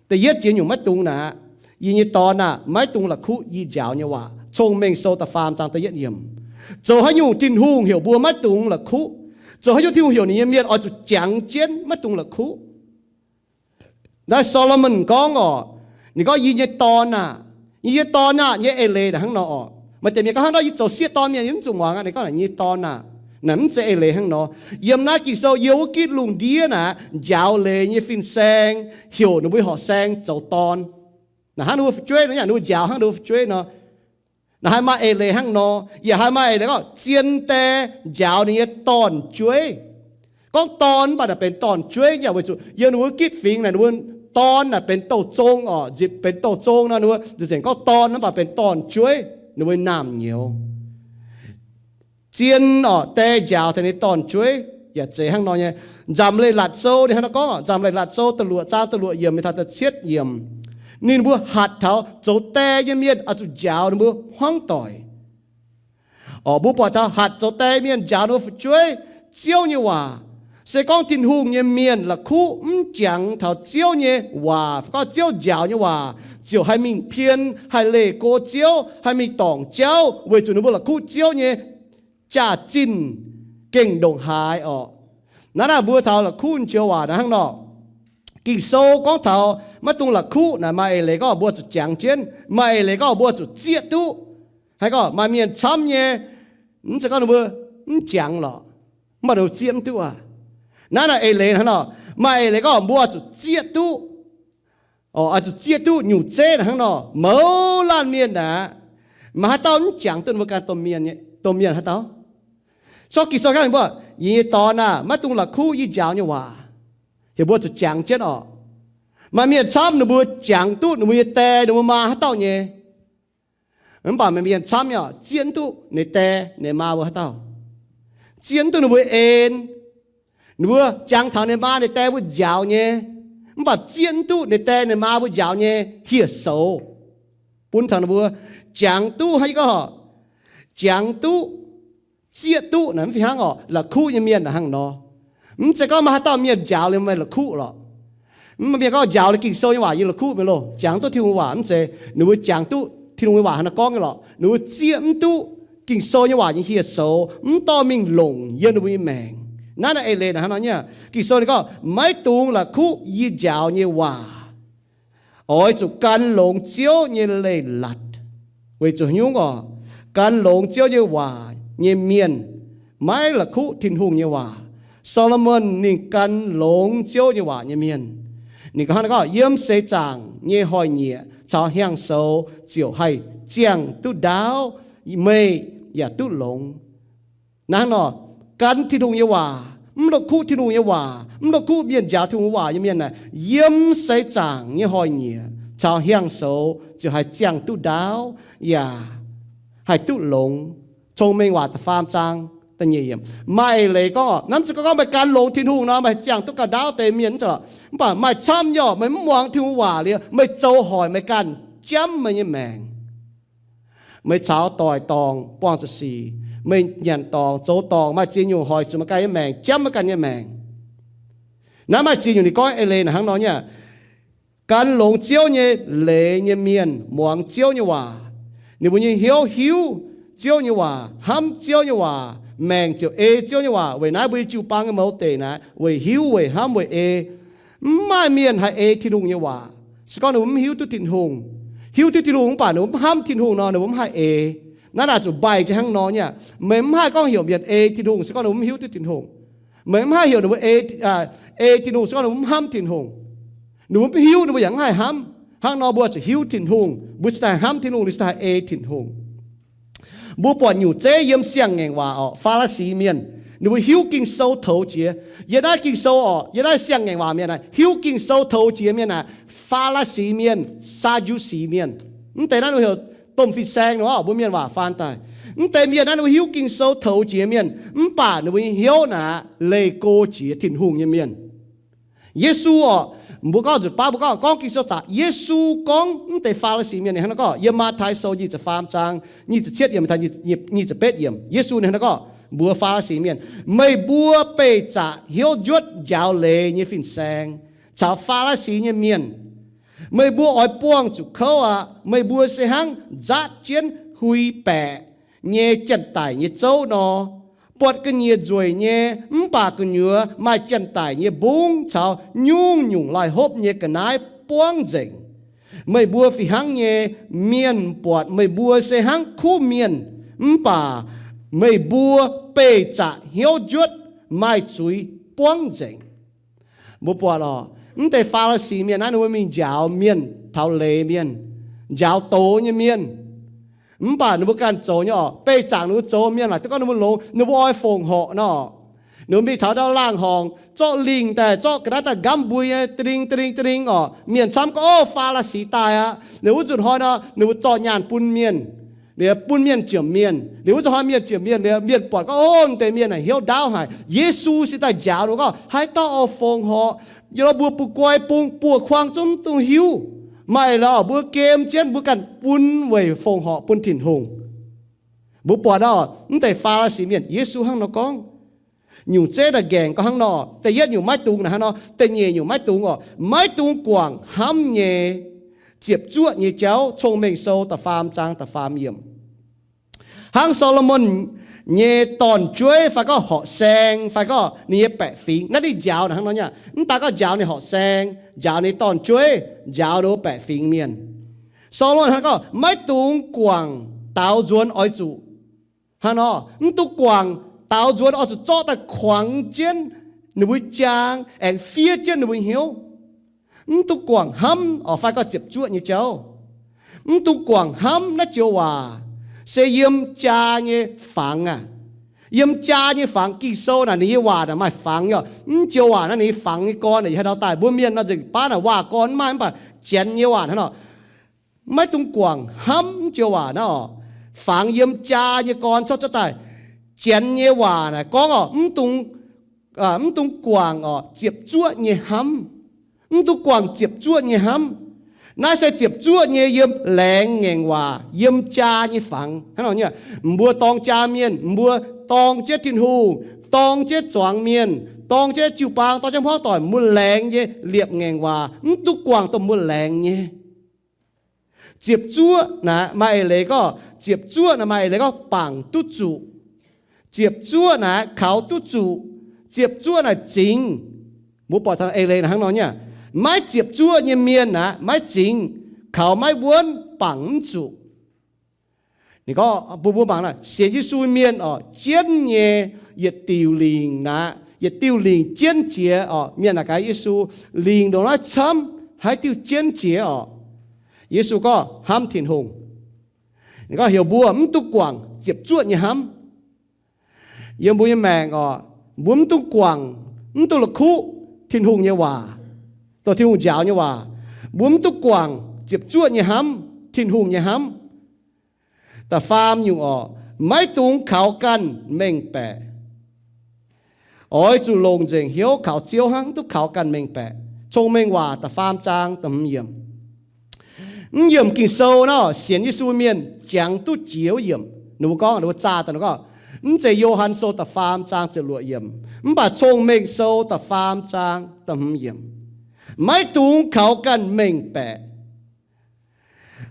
Da'yietv jiex nyungc maiv dungx naaic, Yie nyei dorn aah, maiv dungx la'kuqv yie njaaux nyei waac. Cong-Mengh Sou da'faam zaang da'yietv yiemc. Zoux haaix nyungc Tin-Hungh heuc mbuo maiv dungx la'kuqv? Zoux haiz nyungc Tin-Hungh heuc ninh nyei mienh oix zuqc jangx jienv maiv dungx la'kuqv? Naaiv Saa^lo^morn gorngv orqc, ninh gorngv, Yie nyei dorn aah, yie nyei dorn aah, nyei eix leiz naaic hnangv nor orqc. Maaih deix mienh gorngv, Hnangv nor yie zoux sieqv dorn mienh yie mv zuqc muangx aqv. Ninh gorngv, Naaic yie nyei dorn aah, naaic mv zeiz eix leiz hnangv nor. Yiem naaiv Ging-Sou yiem wuov gitv lungh ndiev naaic njaaux leiz nyei fin-saeng heuc ninh mbuo horqc saeng zoux dorn. Naaic hnangv ninh mbuo fu'jueiv nor, yaac ninh mbuo njaaux hnangv ninh mbuo fu'jueiv nor. Naaic haih maaih eix leiz hnangv nor. Yaac haih maaih eix leiz gorngv zien die njaaux ninh nyei dorn-jueiv. Gorngv dorn mv baac naaic benx dorn-jueiv nyei, weic zuqc yiem ninh mbuo gitv fingx naaic, ninh mbuo dorn naaic benx douh zong orqc, nzipc benx douh zong nor, ninh mbuo nzengc gorngv dorn mv baac benx dorn-jueiv, ninh mbuo naamh nyouz. Zien orqc, die njaaux taux ninh dorn-jueiv yaac zeiz hnangv nor nyei. Nzamc Leiz-Latc Sou ninh hnangv nor gorngv orqc, Nzamc Leiz-Latc Sou da'luoqc zaang da'luoqc yiemc mingh taux da'cietv yiemc, ninh mbuo hatc taux zoux die nyei mienh oix zuqc njaaux ninh mbuo hmuangv doic. Orqc, mbuo buatc taux hatc zoux die mienh njaaux ninh mbuo fu'jueiv Ziouv nyei waac. Se gorngv Tin-Hungh nyei mienh la'kuqv mv jangx taux Ziouv nyei waac, fai gorngv Ziouv njaaux nyei waac, ziouc haih mingh pien, haih leih go Ziouv, haih mingh dorngc jauv, weic zuqc ninh mbuo la'kuqv Ziouv nyei jaax-zinh gengh ndongc haaix orqc. Naaiv naaic mbuo taux la'kuqv joux waac naaiv hnangv nor. Ging-Sou gorngv taux maiv dungx la'kuqv naaic maaih eix leiz gorngv mbuo zuqc jangx jienv, maaih eix leiz gorngv mbuo zuqc zieqv duqv. Haaix gorngv maaih mienh camv nyei, mv zeiz gorngv ninh mbuo mv jangx lorqc, mv baac ninh mbuo zieqv mv duqv aqv. Naaiv naaic eix leiz hnangv nor, maaih eix leiz gorngv mbuo zuqc zieqv duqv. Oix zuqc zieqv duqv nyungc zeiv naaic hnangv nor, mouz laanh mienh naaic, maaih haaix dauh mv jangx duqv ninh mbuo ganh domh mienh, domh mienh haaix dauh? Corc Ging-Sou gorngv mbuo, Yie nyei dorn aah, maiv dungx la'kuqv yie njaaux nyei waac. Heuc mbuo zuqc jangx jienv orqc. Maaih mienh camv ninh mbuo jangx duqv ninh mbuo nyei die ninh mbuo maa haaix dauh nyei. Mv baac maaih mienh camv nyei orqc, zieqv mv duqv ninh die ninh maa mbuo haaix dauh. Zieqv mv duqv ninh mbuo en. Ninh mbuo jangx taux ninh maa ninh die mbuo njaaux nyei, mv baac zieqv mv duqv ninh die ninh maa mbuo njaaux nyei hieh soux bun taux ninh mbuo. Jangx duqv hnangv yie gorngv orqc, jangx duqv, zieqv duqv naaic mv fih hnangv orqc. La'kuqv nyei mienh naaic hnangv nor. Mv zeiz gorngv maaih haaix dauh mienh njaaux liuz meih la'kuqv lorqc. Mv baac mienh gorngv njaaux liuz Ging-Sou nyei waac yie la'kuqv, mienh loh, jangx duqv Tin-Hungh waac mv zeiz. Ninh mbuo jangx duqv Tin-Hungh nyei waac haaix nor gorngv nyei lorqc. Ninh mbuo zieqv mv duqv Ging-Sou nyei waac nyei hieh soux, mv dorh mingh longc yiem ninh mbuo nyei maengc. Naaiv naaic eix leiz naaic hnangv nor nyei. Ging-Sou ninh gorngv, Maiv dungx la'kuqv yie njaaux nyei waac. Oix zuqc gan longx Ziouv nyei leiz-latc. Weic zuqc haaix nyungc orqc? Gan longx Ziouv nyei waac nyei mienh maiv la'kuqv Tin-Hungh nyei waac. Saa^lo^morn ninh gan longx Ziouv nyei waac nyei mienh. Ninh gorngv hnangv naaiv gorngv, Yiem seix zaangc nyei hnoi-nyieqc caux hiaang-soux ziouc haih ziangh duqv ndaauv, meih yaac duqv longx. Naaiv hnangv nor, gan Tin-Hungh nyei waac, mv la'kuqv Tin-Hungh nyei waac, mv la'kuqv mienh njaaux Tin-Hungh waac nyei mienh naaic, yiem seix zaangc nyei hnoi-nyieqc caux hiaang-soux ziouc haih ziangh duqv ndaauv yaac haih duqv longx. Cong-Mengh Waac da'faam zaang da'nyeic yiemc. Maaih eix leiz gorngv, mv zeiz gorngv meih gan longx Tin-Hungh nor meih ziangh duqv ganh ndaauv deix mienh, mv zeiz lorqc. Mv baac maaih camv nyei orqc, meih mv muangx Tin-Hungh waac liuz, meih zoux hoic meih ganh, jamv meih nyei maengc. meih caux doic dorngc buangh zuqc sic. Meih nyanc dorngc, zoux dorngc, maaih ziex nyungc hoic zuqc meih ganh nyei maengc, jamv meih ganh nyei maengc. Naaiv maaih ziex nyungc ninh gorngv eix leiz naaic hnangv nor nyei aqv. Gan longx Ziouv nyei leiz nyei mienh muangx Ziouv nyei waac. Ninh mbuo nyei hnyouv hiuv Ziouv nyei waac, hnamv Ziouv nyei waac, maengc ziouc ei Ziouv nyei waac. Weic naaiv mbuo nyei jiu-baang nyei mouz deic naaic weic hiuv, weic hnamv, weic ei. Mv maaih mienh haih ei Tin-Hungh nyei waac. Se gorngv ninh mbuo mv hiuv duqv Tin-Hungh, hiuv duqv Tin-Hungh mv baac ninh mbuo mv hnamv Tin-Hungh nor, ninh mbuo mv haih ei. Naaiv naaic zuqc mbaih jienv hnangv nor nyei aqv. Meih mv haih gorngv heuc mienh ei Tin-Hungh se gorngv ninh mbuo mv hiuv duqv Tin-Hungh. Meih mv haih heuc ninh mbuo ei, ei Tin-Hungh se gorngv ninh mbuo mv hnamv Tin-Hungh. Ninh mbuo mv hiuv, ninh mbuo yaac mv haih hnamv. Hnangv nor mbuo zuqc hiuv Tin-Hungh, mbuo cingx daaih haih hnamv Tin-Hungh, ninh cingx daaih haih ei Tin-Hungh. Mbuo buatc nyungc zeiv yiem siang-ngaengc waac orqc, Faa^li^si Mienh. Ninh mbuo hiuv Ging-Sou toux jiex. Yiem naaiv Ging-Sou orqc, yiem naaiv siang-ngaengc waac mienh naaic, hiuv Ging-Sou toux jiex mienh naaic, Faa^li^si Mienh, Saa^ndu^si Mienh. Mv deix naaiv ninh mbuo heuc domh fin-saeng nor, mbuo mienh waac faan daaih. Mv deix mienh naaiv ninh mbuo hiuv Ging-Sou toux jiex mienh, mv baac ninh mbuo nyei hnyouv naaic leih go jiex Tin-Hungh nyei mienh. Yesu orqc, mbuo gorngv nzunc baav mbuo gorngv, gorngv Ging-Sou zaqc, Yesu gorngv mv deix Faa^li^si Mienh ninh hnangv naaiv gorngv, yiem Matv^tai Sou nyic ziepc faam zaang nyic ziepc cietv yiemc, nyic ziepc betv yiemc, Yesu ninh hnangv naaiv gorngv mbuox Faa^li^si Mienh, Meih mbuo beih zaqc hnyouv njuotv njaaux leiz nyei fin-saeng caux Faa^li^si nyei mienh, meih mbuo oix buangh zuqc kouv aqv. Meih mbuo se hnangv nzaatv jienv hui-baeqc nyei janx-daic nyei zouv nor, buatc ga'nyiec nzueic nyei, mv baac gu'nyuoz maaih janx-daic nyei mbungv caux nyungc-nyungc laih hopv nyei ga'naaiv buangv nzengc. Meih mbuo fih hnangv nyei mienh buatc, meih mbuo se hnangv kuv mienh, mv baac meih mbuo beih zaqc hnyouv njuotv maaih zuiz buangv nzengc. Mbuo buatc orqc, mv deix Faa^li^si Mienh naaiv ninh mbuo mingh njaaux mienh taux leiz mienh, njaaux doz nyei mienh. Mv baac ninh mbuo ganh zoux nyei orqc, beih zaqc ninh mbuo zoux mienh laaic, duqv gorngv ninh mbuo longx, ninh mbuo oix fongc horc nor, ninh mbuo mingh taux ndau laangh horngc, zorqv lingh daaih, zorqv ga'naaiv daaih nqamv mbui nyei, ding, ding, ding orqc. Mienh camv gorngv, Ov, Faa^li^si daaih aqv. Liuz wuov nzunc hnoi nor, ninh mbuo zorqv nyaanh bun mienh, liuz bun mienh jomc mienh. Liuz wuov nzunc hnoi mienh jomc mienh, liuz mienh buatc gorngv, Ov, mv deix mienh naaic hnyouv ndaauv haic. Yesu se daaih njaaux ninh mbuo gorngv, Haaix dauh oix fongc horc, yie lorz mbuo buoz-guai bung buoz-kuang zungv mv dungx hiuv. Maaih lorz mbuo gem jienv mbuo ganh bun weic fongc horc bun Tin-Hungh. Mbuo buatc orqc, mv deix Faa^li^si Mienh, Yesu hnangv nor gorngv. Nyungc zeiv naaic nqaengc gorngv hnangv nor, da'yietv nyungc maiv dungx naaic hnangv nor, da'nyeic nyungc maiv dungx orqc, maiv dungx guangc hnamv nyei ziepc zuoqv nyei jauv. Cong-Mengh Sou da'faam zaang da'faam yiemc. Hnangv Saa^lo^morn nyei dorn-jueiv fai gorngv horqc saeng fai gorngv ninh nyei baeqc fingx, naaiv ninh njaaux naaic hnangv nor nyei aqv. Mv daaih gorngv njaaux ninh horqc saeng, njaaux ninh dorn-jueiv, njaaux ninh baeqc fingx mienh. Saa^lo^morn hnangv gorngv maiv dungx guangc daaux nzuonx oix zuqc hnangv nor, mv dungx guangc daaux nzuonx oix zuqc zorqv daaih kuangx jienv ninh mbuo jaang, aengx fiev jienv ninh mbuo hnyouv. Mv dungx guangc hnamv orqc, fai gorngv ziepc zuoqv nyei jauv. Mv dungx guangc hnamv naaiv joux waac, se yiem jaa nyei fangx aqv. Yiem jaa nyei fangx, Ging-Sou naaic ninh nyei waac naaic maaih fangx nyei orqc. Mv joux waac naaiv ninh nyei fangx nyei gorn naaic, yie haaix nor daaih, mbuo mienh nor nzengc baav naaic waac-gorn mv maaih, mv baac Janx nyei waac hnangv nor. Maiv dungx guangc hnamv mv joux waac naaiv orqc. Fangx yiem jaa nyei gorn corc zorqv daaih. Janx nyei waac naaic gorngv orqc, mv dungx, mv dungx guangc orqc ziepc zuoqv nyei hnamv. Mv dungx guangc ziepc zuoqv nyei hnamv. Naaiv se ziepc zuoqv nyei yiem laengz ngaengc waac, yiem jaa nyei fangx hnangv nor nyei. Mbuo dorng jaa mienh, mbuo dorng jienv Tin-Hungh, dorng jienv zuangx mienh, dorng jienv jiu-baang, dorng jienv hmuangv doic, mbuo laengz nyei liepc ngaengc waac, mv dungx guangc dongh mbuo laengz nyei. Ziepc zuoqv naaic maaih eix leiz gorngv, ziepc zuoqv naaic maaih eix leiz gorngv bangc duqv zuqc. Ziepc zuoqv naaic kaux duqv zuqc. Ziepc zuoqv naaic zingx. Mbuo buatc taux eix leiz naaic hnangv nor nyei aqv. Maiv ziepc zuoqv nyei mienh naaic maiv zingx, kaux maiv wuonv, bangc mv zuqc. Ninh gorngv bun mbuo mangc naaic, sienx Yesu mienh orqc, jienv nyei yietc diuc lingc naaic, yietc diuh lingc jienv jiex orqc. Mienh naaic gaax Yesu, lingc ndongc naaiv camv, haaix diuh jienv jiex orqc? Yesu gorngv hnamv Tin-Hungh. Ninh gorngv heuc mbuo mv dungx guangc ziepc zuoqv nyei hnamv. Yiem mbuo nyei maengc orqc, mbuo mv dungx guangc, mv dungx la'kuqv Tin-Hungh nyei waac, dongh Tin-Hungh njaaux nyei waac. Mbuo mv dungx guangc ziepc zuoqv nyei hnamv, Tin-Hungh nyei hnamv. Da'faam nyungc orqc, maiv dungx kaux ganh mengh baeqc. Oix zuqc longc nzengc hnyouv kaux Ziouv hnangv, mv dungx kaux ganh mengh baeqc. Cong-Mengh Waac da'faam zaang da'hmz yiemc. Mv yiemc Ging-Sou nor, sienx Yesu mienh jangx duqv jiex wuov yiemc. Ninh mbuo gorngv, ninh mbuo zaah daaih ninh gorngv, mv zeiz Yo^han Sou da'faam zaang ziepc luoqc yiemc, mv baac Cong-Mengh Sou da'faam zaang da'hmz yiemc, maiv dungx kaux ganh mengh baeqc.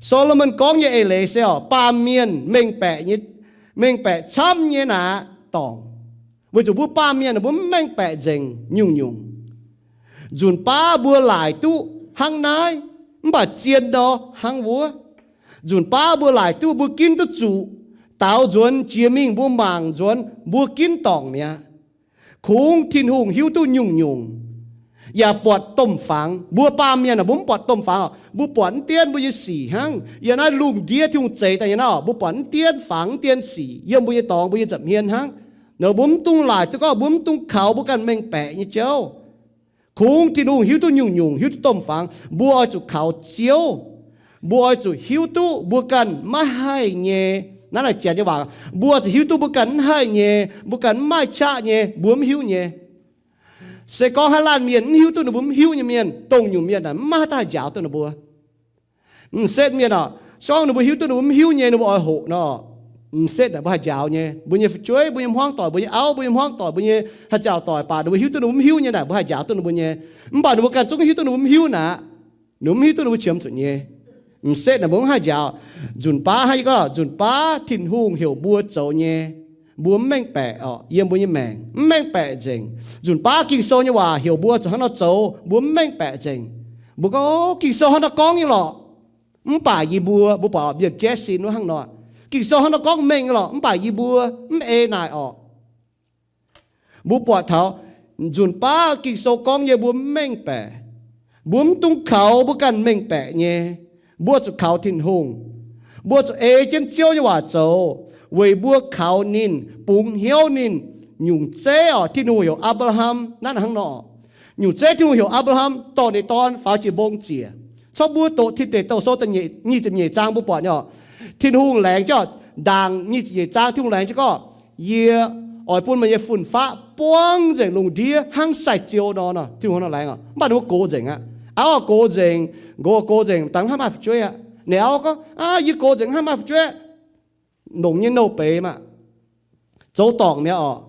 Saa^lo^morn gorngv nyei eix leiz se oc, baamh mienh mengh baeqc nyei, mengh baeqc camv nyei naaic dorngc. Weic zuqc mbuo baamh mienh mbuo mv mengh baeqc nzengc nyungc-nyungc. Nzunc baav mbuo laaic duqv hnangv naaiv, mv baac zien nor hnangv wuov. Nzunc baav mbuo laaic duqv, mbuo ginv duqv zuqc, daaux nzuonx jiex mingh mbuo mangc nzuonx mbuo ginv dorngc mi'aqv. Kungx Tin-Hungh hiuv duqv nyungc-nyungc, yaac buatc domh fangx. Mbuo baamh mienh mbuo mv buatc domh fangx oc. Mbuo buatc mv dienv mbuo nyei sic hnangv. Yiem naaiv lungh ndiev Tin-Hungh zeix daaih nyei nor, mbuo buatc mv dienv fangx mv dienv sic yiem mbuo nyei dorngx, mbuo nyei nza'hmien hnangv. Nor mbuo mv dungx laaic duqv gorngv mbuo mv dungx kaux mbuo ganh mengh baeqc nyei jauv. Kungx Tin-Hungh hiuv duqv nyungc-nyungc, hiuv duqv domh fangx, mbuo oix zuqc kaux Ziouv. Mbuo oix zuqc hiuv duqv mbuo ganh maiv haih nyei. Naaiv naaic janx nyei waac, mbuo oix zuqc hiuv duqv mbuo ganh mv haih nyei, mbuo ganh mv maaih qaqv nyei, mbuo mv hiuv nyei. Se gorngv haaix laanh mienh mv hiuv duqv ninh mbuo mv hiuv nyei mienh, dongh nyungc mienh naaic mv maaih haaix dauh haih njaaux duqv ninh mbuo. M'setv mienh oc, se gorngv ninh mbuo hiuv duqv ninh mbuo mv hiuv nyei, ninh mbuo oix hoqc nor, m'setv naaic mbuo haih njaaux nyei. Mbuo nyei fu'jueiv, mbuo nyei hmuangv doic, mbuo nyei auv, mbuo nyei hmuangv doic, mbuo nyei haaix nziaauc doic baac ninh mbuo hiuv duqv ninh mbuo mv hiuv nyei naaic mbuo haih njaaux duqv ninh mbuo nyei. Mv baac ninh mbuo ganh zungv hiuv duqv ninh mbuo mv hiuv naaic, ninh mbuo mv hiuv duqv ninh mbuo qiemx zuqc nyei. M'setv naaic mbuo mv haih njaaux. Nzunc baav hnangv yie gorngv, nzunc baav Tin-Hungh heuc mbuo zoux nyei, mbuo mv mengh baeqc oc, yiem mbuo nyei maengc mv mengh baeqc nzengc. Nzunc baav Ging-Sou nyei waac heuc mbuo zuqc hnangv nor zoux, mbuo mv mengh baeqc nzengc. Mbuo gorngv, Ging-Sou hnangv nor gorngv nyei lorqc, mv baac yie mbuo, mbuo buatc mienh jaiv sin wuov hnangv nor, Ging-Sou hnangv nor gorngv mengh nyei lorqc, mv baac yie mbuo mv ei naaic orqc. Mbuo buatc taux nzunc baav Ging-Sou gorngv nyei mbuo mv mengh baeqc. Mbuo mv dungx kaux mbuo ganh mengh baeqc nyei. Mbuo zuqc kaux Tin-Hungh. Mbuo zuqc ei jienv Ziouv nyei waac zoux, weic mbuo kaux ninh, bungx hnyouv ninh. Nyungc zeiv oc, Tin-Hungh heuc Apc^laa^ham naaiv hnangv nor. Nyungc zeiv Tin-Hungh heuc Apc^laa^ham dorh ninh dorn faaux jiex mbong ziec. Corc mbuo doqc Tin Deic Douh Sou nyic ziepc nyeic zaang mbuo buatc nyei oc. Tin-Hungh laengz jienv, ndaangc nyic ziepc nyeic zaang Tin-Hungh laengz jienv gorngv, yie oix bun meih nyei fun-faqv buangv nzengc lungh ndiev hnangv sai-ziou nor. Tin-Hungh nor laengz oc, mv baac ninh mbuo gox nzengc aqv. Auv gox nzengc, nqox gox nzengc, dangh mv haih maaih fu'jueiv aqv. Ninh auv gorngv, aa, yie gox nzengc mv haih maaih fu'jueiv. Longc nyei nouh beiz maah, zoux dorngc mi'aqv orqc.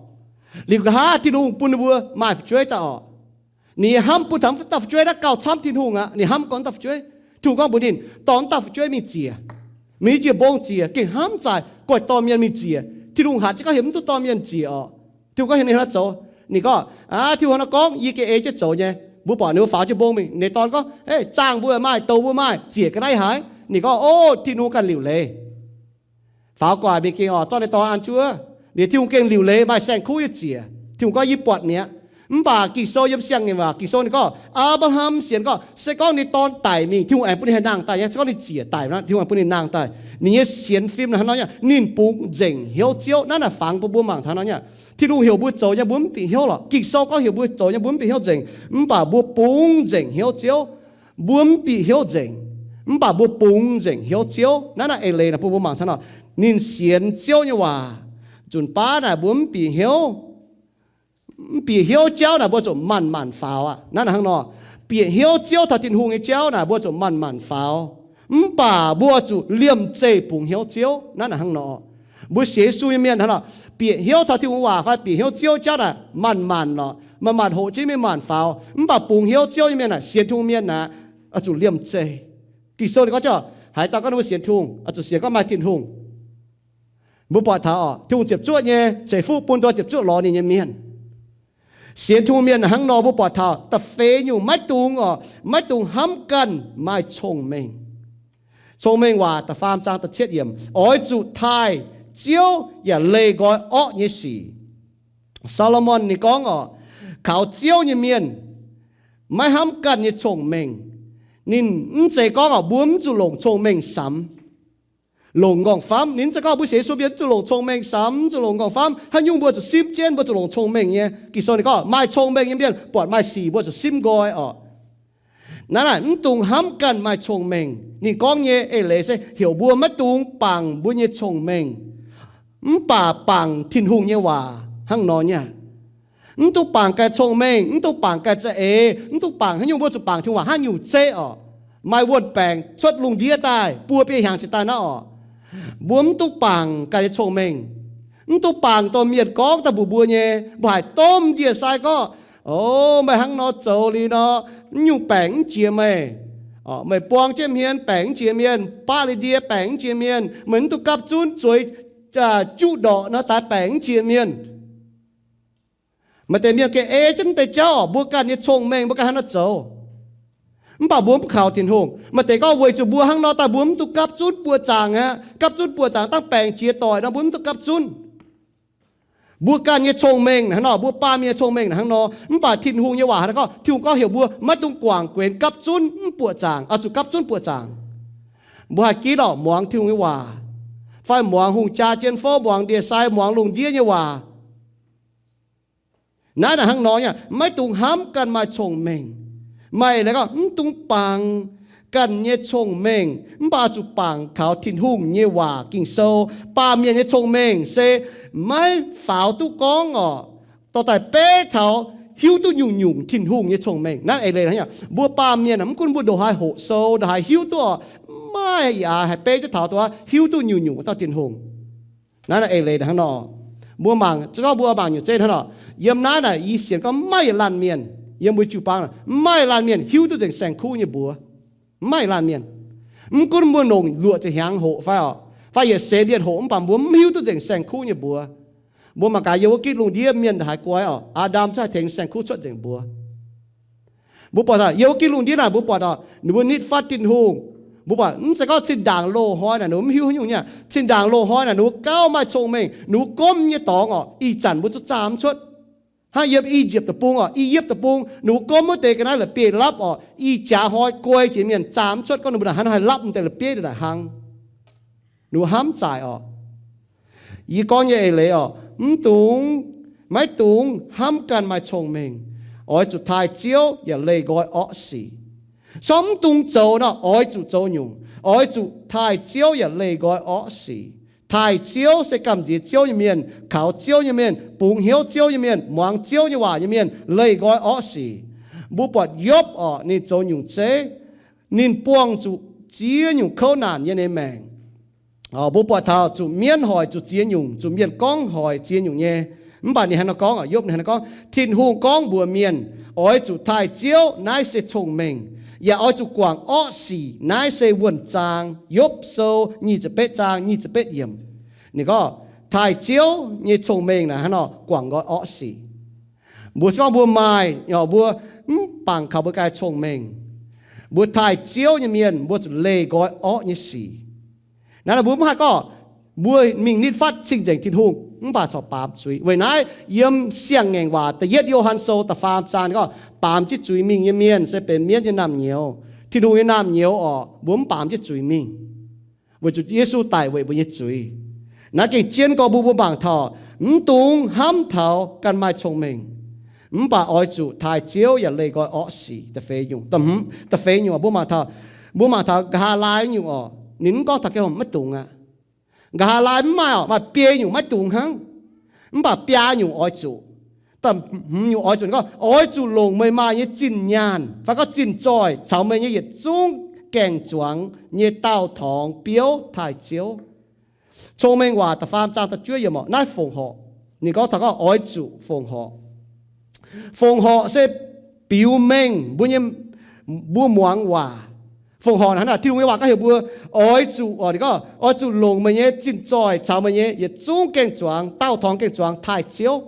Liuz nqa'haav Tin-Hungh bun ninh mbuo maaih fu'jueiv daaih orqc. Ninh hnamv bun taux dauh fu'jueiv naaiv gauh camv Tin-Hungh aqv. Ninh hnamv gorngv dauh fu'jueiv, Tin-Hungh gorngv mbuox ninh, dorh dauh fu'jueiv mingh ziec. Mingh jiex mbong ziec, gengh hnamv zaaic, goiv dorh mienh mingh ziec. Tin-Hungh hatc jienv gorngv heuc mv duqv dorh mienh ziec orqc. Tin-Hungh gorngv heuc ninh hnangv nor zoux. Ninh gorngv, aa, Tin-Hungh hnangv nor gorngv, yie gengh ei jienv zoux nyei. Mbuo buatc ninh mbuo faaux jienv mbong mingh, ninh dorn gorngv, aa, zaangh mbuo maaih, douh mbuo maaih, ziec ga'naaiv haaix? Ninh gorngv, o, Tin-Hungh ganh liuc leiz. Faaux gu'nguaaic mingh gengh orqc, zorqv ninh dorn an jienv wuov. Ninh, Tin-Hungh gengh liuc leiz maaih saeng-kuv nyei ziec. Tin-Hungh gorngv, yie buatc mi'aqv. Mv baac Ging-Sou yiem siang-ngaengc waac Ging-Sou ninh gorngv, Apc^laa^ham sienx gorngv se gorngv ninh dorn daic mingh, Tin-Hungh aengx bun ninh haih nangh daaih nyei. Se gorngv ninh ziec daic, Tin-Hungh aengx bun ninh nangh daaih. Ninh nyei sienx fim hnangv nor nyei, ninh bungx nzengc hnyouv Ziouv. Naaiv naaic fangx bun mbuo mangc taux nor nyei. Tin-Hungh heuc mbuo zoux nyei mbuo mv bieqc hnyouv lorqc. Ging-Sou gorngv heuc mbuo zoux nyei mbuo mv bieqc hnyouv nzengc, mv baac mbuo bungx nzengc hnyouv Ziouv. Mbuo mv bieqc hnyouv nzengc, mv baac mbuo bungx nzengc hnyouv Ziouv. Naaiv naaic eix leiz naaic bun mbuo mangc taux nor, ninh sienx Ziouv nyei waac. Nzunc baav naaic mbuo mv bieqc hnyouv, mv bieqc hnyouv jauv naaic mbuo zuqc manc-manc faaux aqv. Naaiv naaic hnangv nor, bieqc hnyouv Ziouv taux Tin-Hungh nyei jauv naaic mbuo zuqc manc-manc faaux. Mv baac mbuo zuqc liemh zeih bungx hnyouv Ziouv. Naaiv naaic hnangv nor, mbuo sienx Yesu nyei mienh hnangv nor, bieqc hnyouv taux Tin-Hungh waac fai bieqc hnyouv Ziouv jauv naaic manc-manc lorqc, manc-manc hoqc jienv mingh manc faaux. Mv baac bungx hnyouv Ziouv nyei mienh naaic, sienx Tin-Hungh mienh naaic, oix zuqc liemh zeih. Ging-Sou ninh gorngv, haaix dauh gorngv ninh mbuo sienx Tin-Hungh, oix zuqc sienx gorngv maaih Tin-Hungh. Mbuo buatc taux oc, Tin-Hungh ziepc zuoqv nyei ceix fuqv bun nduov ziepc zuoqv lorz ninh nyei mienh. Sienx Tin-Hungh mienh hnangv nor mbuo buatc taux da'feix nyungc maiv dungx oc, maiv dungx hnamv ganh maaih cong-mengh. Cong-Mengh Waac da'faam zaang da'cietv yiemc, oix zuqc taaih Ziouv yaac leih nqoi orqv nyei sic. Saa^lo^morn ninh gorngv oc, kaux Ziouv nyei mienh maiv hnamv ganh nyei cong-mengh. Ninh mv zeiz gorngv oc, mbuo mv zuqc longc cong-mengh samx, longc nqorngv-famv. Ninh mv zeiz gorngv mbuo sienx Yesu mienh mv zuqc longc cong-mengh samx, mv zuqc longc nqorngv-famv. Haaix nyungc mbuo zuqc simv jienv, mbuo zuqc longc cong-mengh nyei. Ging-Sou ninh gorngv maaih cong-mengh nyei mienh buatc maaih sic, mbuo zuqc simv nqoi oc. Naaiv naaic mv dungx hnamv ganh maaih cong-mengh. Ninh gorngv nyei eix leiz se heuc mbuo maiv dungx bangc mbuo nyei cong-mengh, mv baac bangc Tin-Hungh nyei waac hnangv nor nyei. Mv dungx bangc ganh cong-mengh, mv dungx bangc ganh za'eix, mv dungx bangc haaix nyungc, mbuo zuqc bangc Tin-Hungh waac hnangv nyungc zeiv oc. maaih wuonh baengc cuotv lungh ndiev daaih, buo biei hnyangx jiex daaih naaiv orqc. Mbuo mv duqv bangc ganh nyei cong-mengh, mv duqv bangc dorh mienh gorngv daaih mbuox mbuo nyei. Mbuo haiz domh ndie-sai gorngv, O, meih hnangv nor zoux liuz nor, mv nyungc baengc mv jiex meih. Meih buang jienv hmien, baengc mv jiex mienh. Baqv liuz ndie, baengc mv jiex mienh. Meih mv duqv gapv zunv zueiz juqv ndorqc nor, daaih baengc mv jiex mienh. Maaih deix mienh gengh ei jienv deix jauv, mbuo ganh nyei cong-mengh mbuo ganh hnangv nor zoux. Mv baac mbuo mv kaux Tin-Hungh. Maaih deix gorngv weic zuqc mbuo hnangv nor daaih mbuo mv duqv gapv zunv buoqc zaangc aqv. Gapv zunv buoqc zaangc dangh baengc jiex doic nor mbuo mv duqv gapv zunv. Mbuo ganh nyei cong-mengh hnangv nor, mbuo baamh mienh nyei cong-mengh hnangv nor, mv baac Tin-Hungh nyei waac hnangv nor gorngv, Tin-Hungh gorngv heuc mbuo maiv dungx guangc guenx gapv zunv mv buoqc zaangc, oix zuqc gapv zunv buoqc zaangc. Mbuo haih ginv orqc, muangx Tin-Hungh nyei waac, fai muangx hungh jaa jienv fouv, muangx ndie-sai, muangx lungh ndiev nyei waac. Naaiv naaic hnangv nor nyei, maiv dungx hnamv ganh maaih cong-mengh. Maaih leiz gorngv mv dungx bangc ganh nyei cong-mengh, mv baac zuqc bangc kaux Tin-Hungh nyei waac Ging-Sou. Baamh mienh nyei cong-mengh se maiv faaux duqv gorngv orqc, dorh daaih beiv taux hiuv duqv nyungc-nyungc Tin-Hungh nyei cong-mengh. Naaiv eix leiz hnangv. Mbuo baamh mienh mv gunv mbuo ndongc haaix hoqc sou, ndongc haaix hiuv duqv orqc, maiv aac haih beiv jienv taux dongh hiuv duqv nyungc-nyungc wuov dauh Tin-Hungh. Naaiv eix leiz hnangv nor. Mbuo mangc, zorqv mbuo mangc nyungc zeiv hnangv nor. Yiem naaiv naaic yie sienx gorngv maiv maaih yietc laanh mienh yiem mbuo jiu-baang, maiv maaih laanh mienh hiuv duqv nzengc saeng-kuv nyei mbuox. Maiv maaih laanh mienh. Mv gunv mbuo longc luoqc ziepc hnyangx hoqc fai orqc, fai yietc seix mienh hoqc, mv baac mbuo mv hiuv duqv nzengc saeng-kuv nyei mbuox. Mbuo mangc gaax yiem wuov gitv lungh ndiev mienh ndongc haaix guai orqc, Aa^ndam cuotv haih tengx saeng-kuv cuotv nzengc mbuox. Mbuo buatc yiem wuov gitv lungh ndiev naaic mbuo buatc orqc, ninh mbuo nitv fatv Tin-Hungh. Mbuo buatc mv zeiz gorngv zinh ndaangc loz-hnoi naaic ninh mbuo mv hiuv haaix nyungc nyei. Zinh ndaangc loz-hnoi naaic ninh mbuo gauh maaih cong-mengh, ninh mbuo gomv nyei dorngx orqc, ih zanc mbuo zuqc zaah mv cuotv. Hnangv yiem I^yipv Deic-Bung orqc, I^yipv Deic-Bung ninh mbuo gomv wuov deix ga'naaiv la'bieiv-lapv orqc, ih jaax hnoi guei jiex mienh zaah mv cuotv, gorngv ninh mbuo naaic hnangv haaix lapv deix la'bieiv naaic hnangv. Ninh mbuo hnamv zaaic orqc. Yie gorngv nyei eix leiz orqc, mv dungx, maiv dungx hnamv ganh maaih cong-mengh. Oix zuqc taaih Ziouv yaac leih nqoi orqv sic. Sorng mv dungx zoux nor, oix zuqc zoux nyungc. Oix zuqc taaih Ziouv yaac leih nqoi orqv sic. Taaih Ziouv se gamh nziex Ziouv nyei mienh, kaux Ziouv nyei mienh, bungx hnyouv Ziouv nyei mienh, muangx Ziouv nyei waac nyei mienh leih nqoi orqv sic. Mbuo buatc Yopv orqc, ninh zoux nyungc zeiv. Ninh buangh zuqc ziex nyungc kouv naanc yiem ninh maengc. Mbuo buatc taux zuqc mienv hoic zuqc ziex nyungc, zuqc mienh gorngv hoic ziex nyungc nyei. Mv baac ninh hnangv nor gorngv, Yopv ninh hnangv nor gorngv, Tin-Hungh gorngv mbuox mienh, oix zuqc taaih Ziouv, naaiv se cong-mengh, yaac oix zuqc guangc orqv sic, naaiv se wuonh zaang. Yopv Sou nyic ziepc betv zaang nyic ziepc betv yiemc. Ninh gorngv taaih Ziouv nyei cong-mengh naaic hnangv nor guangc nqoi orqv sic. Mbuo se gorngv mbuo maaih, mbuo mv bangc kaux mbuo ganh nyei cong-mengh, mbuo taaih Ziouv nyei mienh mbuo zuqc leih nqoi orqv nyei sic. Naaiv mbuo mv haih gorngv mbuo mingh nitv fatv cing-nzengc Tin-Hungh mv baac corc baamz zuiz. Weic naaiv yiem Siang-Ngaengc Waac da'yietv Yo^han Sou da'faam zaang gorngv, baamz jienv zuiz mingh nyei mienh se benx mienv nyei naamh nyouz, Tin-Hungh nyei naamh nyouz orqc. Mbuo mv baamz jienv zuiz mingh, weic zuqc Yesu daic weic mbuo nyei zuiz. Naaiv gengh jienv gorngv mbuo, mbuo mangc taux, mv dungx hnamv taux ganh maaih cong-mengh, mv baac oix zuqc taaih Ziouv yaac leih nqoi orqv sic. Da'feix nyungc, da'feix nyungc mbuo mangc taux, mbuo mangc taux nqa'haav laai nyungc orqc, ninh mv gorngv taux gengh maiv dungx aqv. Nqa'haav laai mv maaih orqc, maaih biei nyungc maiv dungx hnangv, mv baac biaa nyungc oix zuqc. Da'hmz nyungc oix zuqc, gorngv oix zuqc longc meih maaih nyei zinh nyaanh fai gorngv zinh zoih caux meih nyei yietc zungv gaeng-zuangx nyei daauh torngx biouv taaih Ziouv. Cong-Mengh Waac da'faam zaang da'juov yiemc orqc, naaiv fongc horc. Ninh gorngv taux gorngv oix zuqc fongc horc. Fongc horc se biux mengh mbuo nyei, mbuo muangx waac. Fongc horc naaiv, Tin-Hungh nyei waac gorngv heuc mbuo oix zuqc, oix zuqc longc meih nyei zinh zoih caux meih nyei yietc zungv gaeng-zuangx, daauh torngx gaeng-zuangx taaih Ziouv.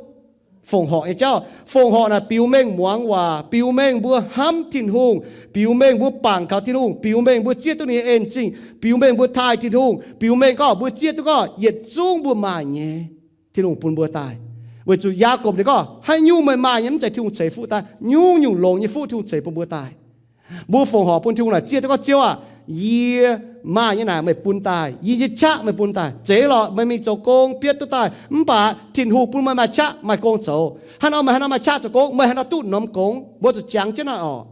Fongc horc nyei jauv, fongc horc naaic biux mengh muangx waac, biux mengh mbuo hnamv Tin-Hungh, biux mengh mbuo bangc kaux Tin-Hungh, biux mengh mbuo zieqv duqv ninh nyei en zingh, biux mengh mbuo taaih Tin-Hungh, biux mengh gorngv mbuo zieqv duqv gorngv yietc zungv mbuo maaih nyei, Tin-Hungh bun mbuo daaih. Weic zuqc Yaagorpc ninh gorngv, haaix nyungc meih maaih nyei mv zeiz Tin-Hungh ceix fuqv daaih, nyungc-nyungc longx nyei fuqv Tin-Hungh ceix bun mbuo daaih. Mbuo fongc horc bun Tin-Hungh naaic zieqv duqv gorngv, Ziouv aah, yie maaih nyei naaic meih bun daaih, yie nyei qaqv meih bun daaih. Zeiz lorqc, meih mingh zoux gong bietv duqv daaih, mv baac Tin-Hungh bun meih maaih qaqv maaih gong zoux. Haaix nor meih haaix nor maaih qaqv zoux gong, meih haaix nor duqv norm gong, mbuo zuqc jangx jienv naaiv orqc.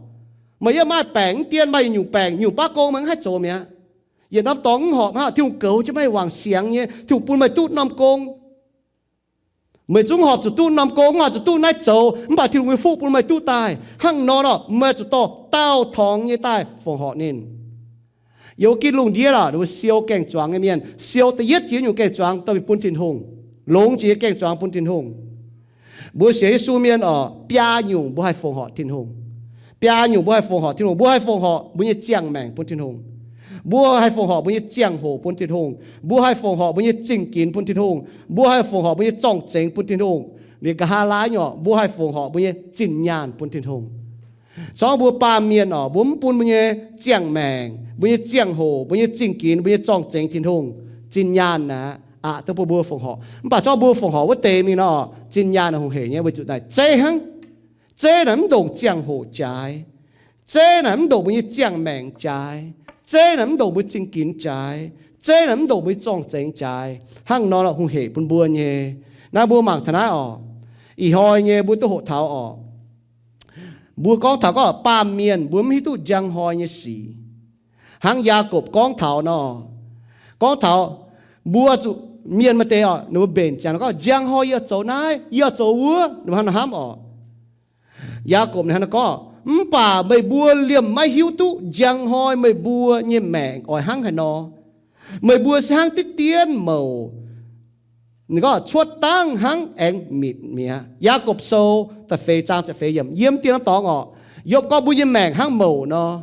Meih yiem maaih baengc mv dien, maaih yietc nyungc baengc, nyungc baav gong meih mv haih zoux mi'aqv. Yietc norm dorngx mv horpc hnangv, Tin-Hungh goux jienv meih wangc siangx nyei, Tin-Hungh bun meih duqv norm gong. Meih zungv horpc zuqc duqv norm gong, mv horpc zuqc duqv naaiv zoux, mv baac Tin-Hungh nyei fuqv bun meih duqv daaih. Hnangv nor nor, meih zuqc dorh daauh torngx nyei daaih fongc horc ninh. Yiem wuov gitv lungh ndiev aah, ninh mbuo siou gaeng-zuangx nyei mienh, siou da'yietv jiex nyungc gaeng-zuangx dorh mingh bun Tin-Hungh, longx jiex nyei gaeng-zuangx bun Tin-Hungh. Mbuo sienx Yesu mienh oc, biaa nyungc mbuo haih fongc horc Tin-Hungh. Biaa nyungc mbuo haih fongc horc Tin-Hungh. Mbuo haih fongc horc mbuo nyei ziangh maengc bun Tin-Hungh. Mbuo haih fongc horc mbuo nyei ziangh hoc bun Tin-Hungh. Mbuo haih fongc horc mbuo nyei zingh ginx bun Tin-Hungh. Mbuo haih fongc horc mbuo nyei zorng-zengx bun Tin-Hungh. Liuz nqa'haav laai nyei oc, mbuo haih fongc horc mbuo nyei zinh nyaanh bun Tin-Hungh. Corc mbuo baamh mienh oc, mbuo mv bun mbuo nyei ziangh maengc, mbuo nyei ziangh hoc, mbuo nyei zingh ginx, mbuo nyei zorng-zengx Tin-Hungh, zinh nyaanh naaic aqc duqv bun mbuo fongc horc. Mv baac corc mbuo fongc horc wuov deix mingh nor, zinh nyaanh naaic hungh heic nyei, weic zuqc naaic zeiv hnangv. Zeiv naaic mv ndongc ziangh hoc jaaix. Zeiv naaic mv ndongc mbuo nyei ziangh maengc jaaix. Zeiv naaic mv ndongc mbuo zingh ginx jaaix. Zeiv naaic mv ndongc mbuo nyei zorng-zengx jaaix. Hnangv nor hungh heic bun mbuo nyei. Naaiv mbuo mangc taux naaiv oc. Ih hnoi nyei mbuo duqv hoqc taux oc. Mbuo gorngv taux gorngv baamh mienh mbuo mv hiuv duqv njang hnoi nyei sic. Hnangv Yaakopv gorngv taux nor, gorngv taux mbuo zuqc mienh maaih deix oc, ninh mbuo mbenc ziangx gorngv, njang hnoi yie zoux naaiv, yie zoux wuov, ninh mbuo hnangv nor hnamv oc. Yaakopv ninh hnangv nor gorngv, mv baac meih mbuo liemh maiv hiuv duqv njang hnoi meih mbuo nyei maengc oix hnangv haaix nor. Meih mbuo se hnangv diqv dien mouc, ninh gorngv cuotv dangv hnangv aengx mitc mi'aqv. Yaakopv Sou da'feix zaang ziepc feix yiemc. Yiem dieh norm dorngx oc, Yopv gorngv mbuo nyei maengc hnangv mouc nor.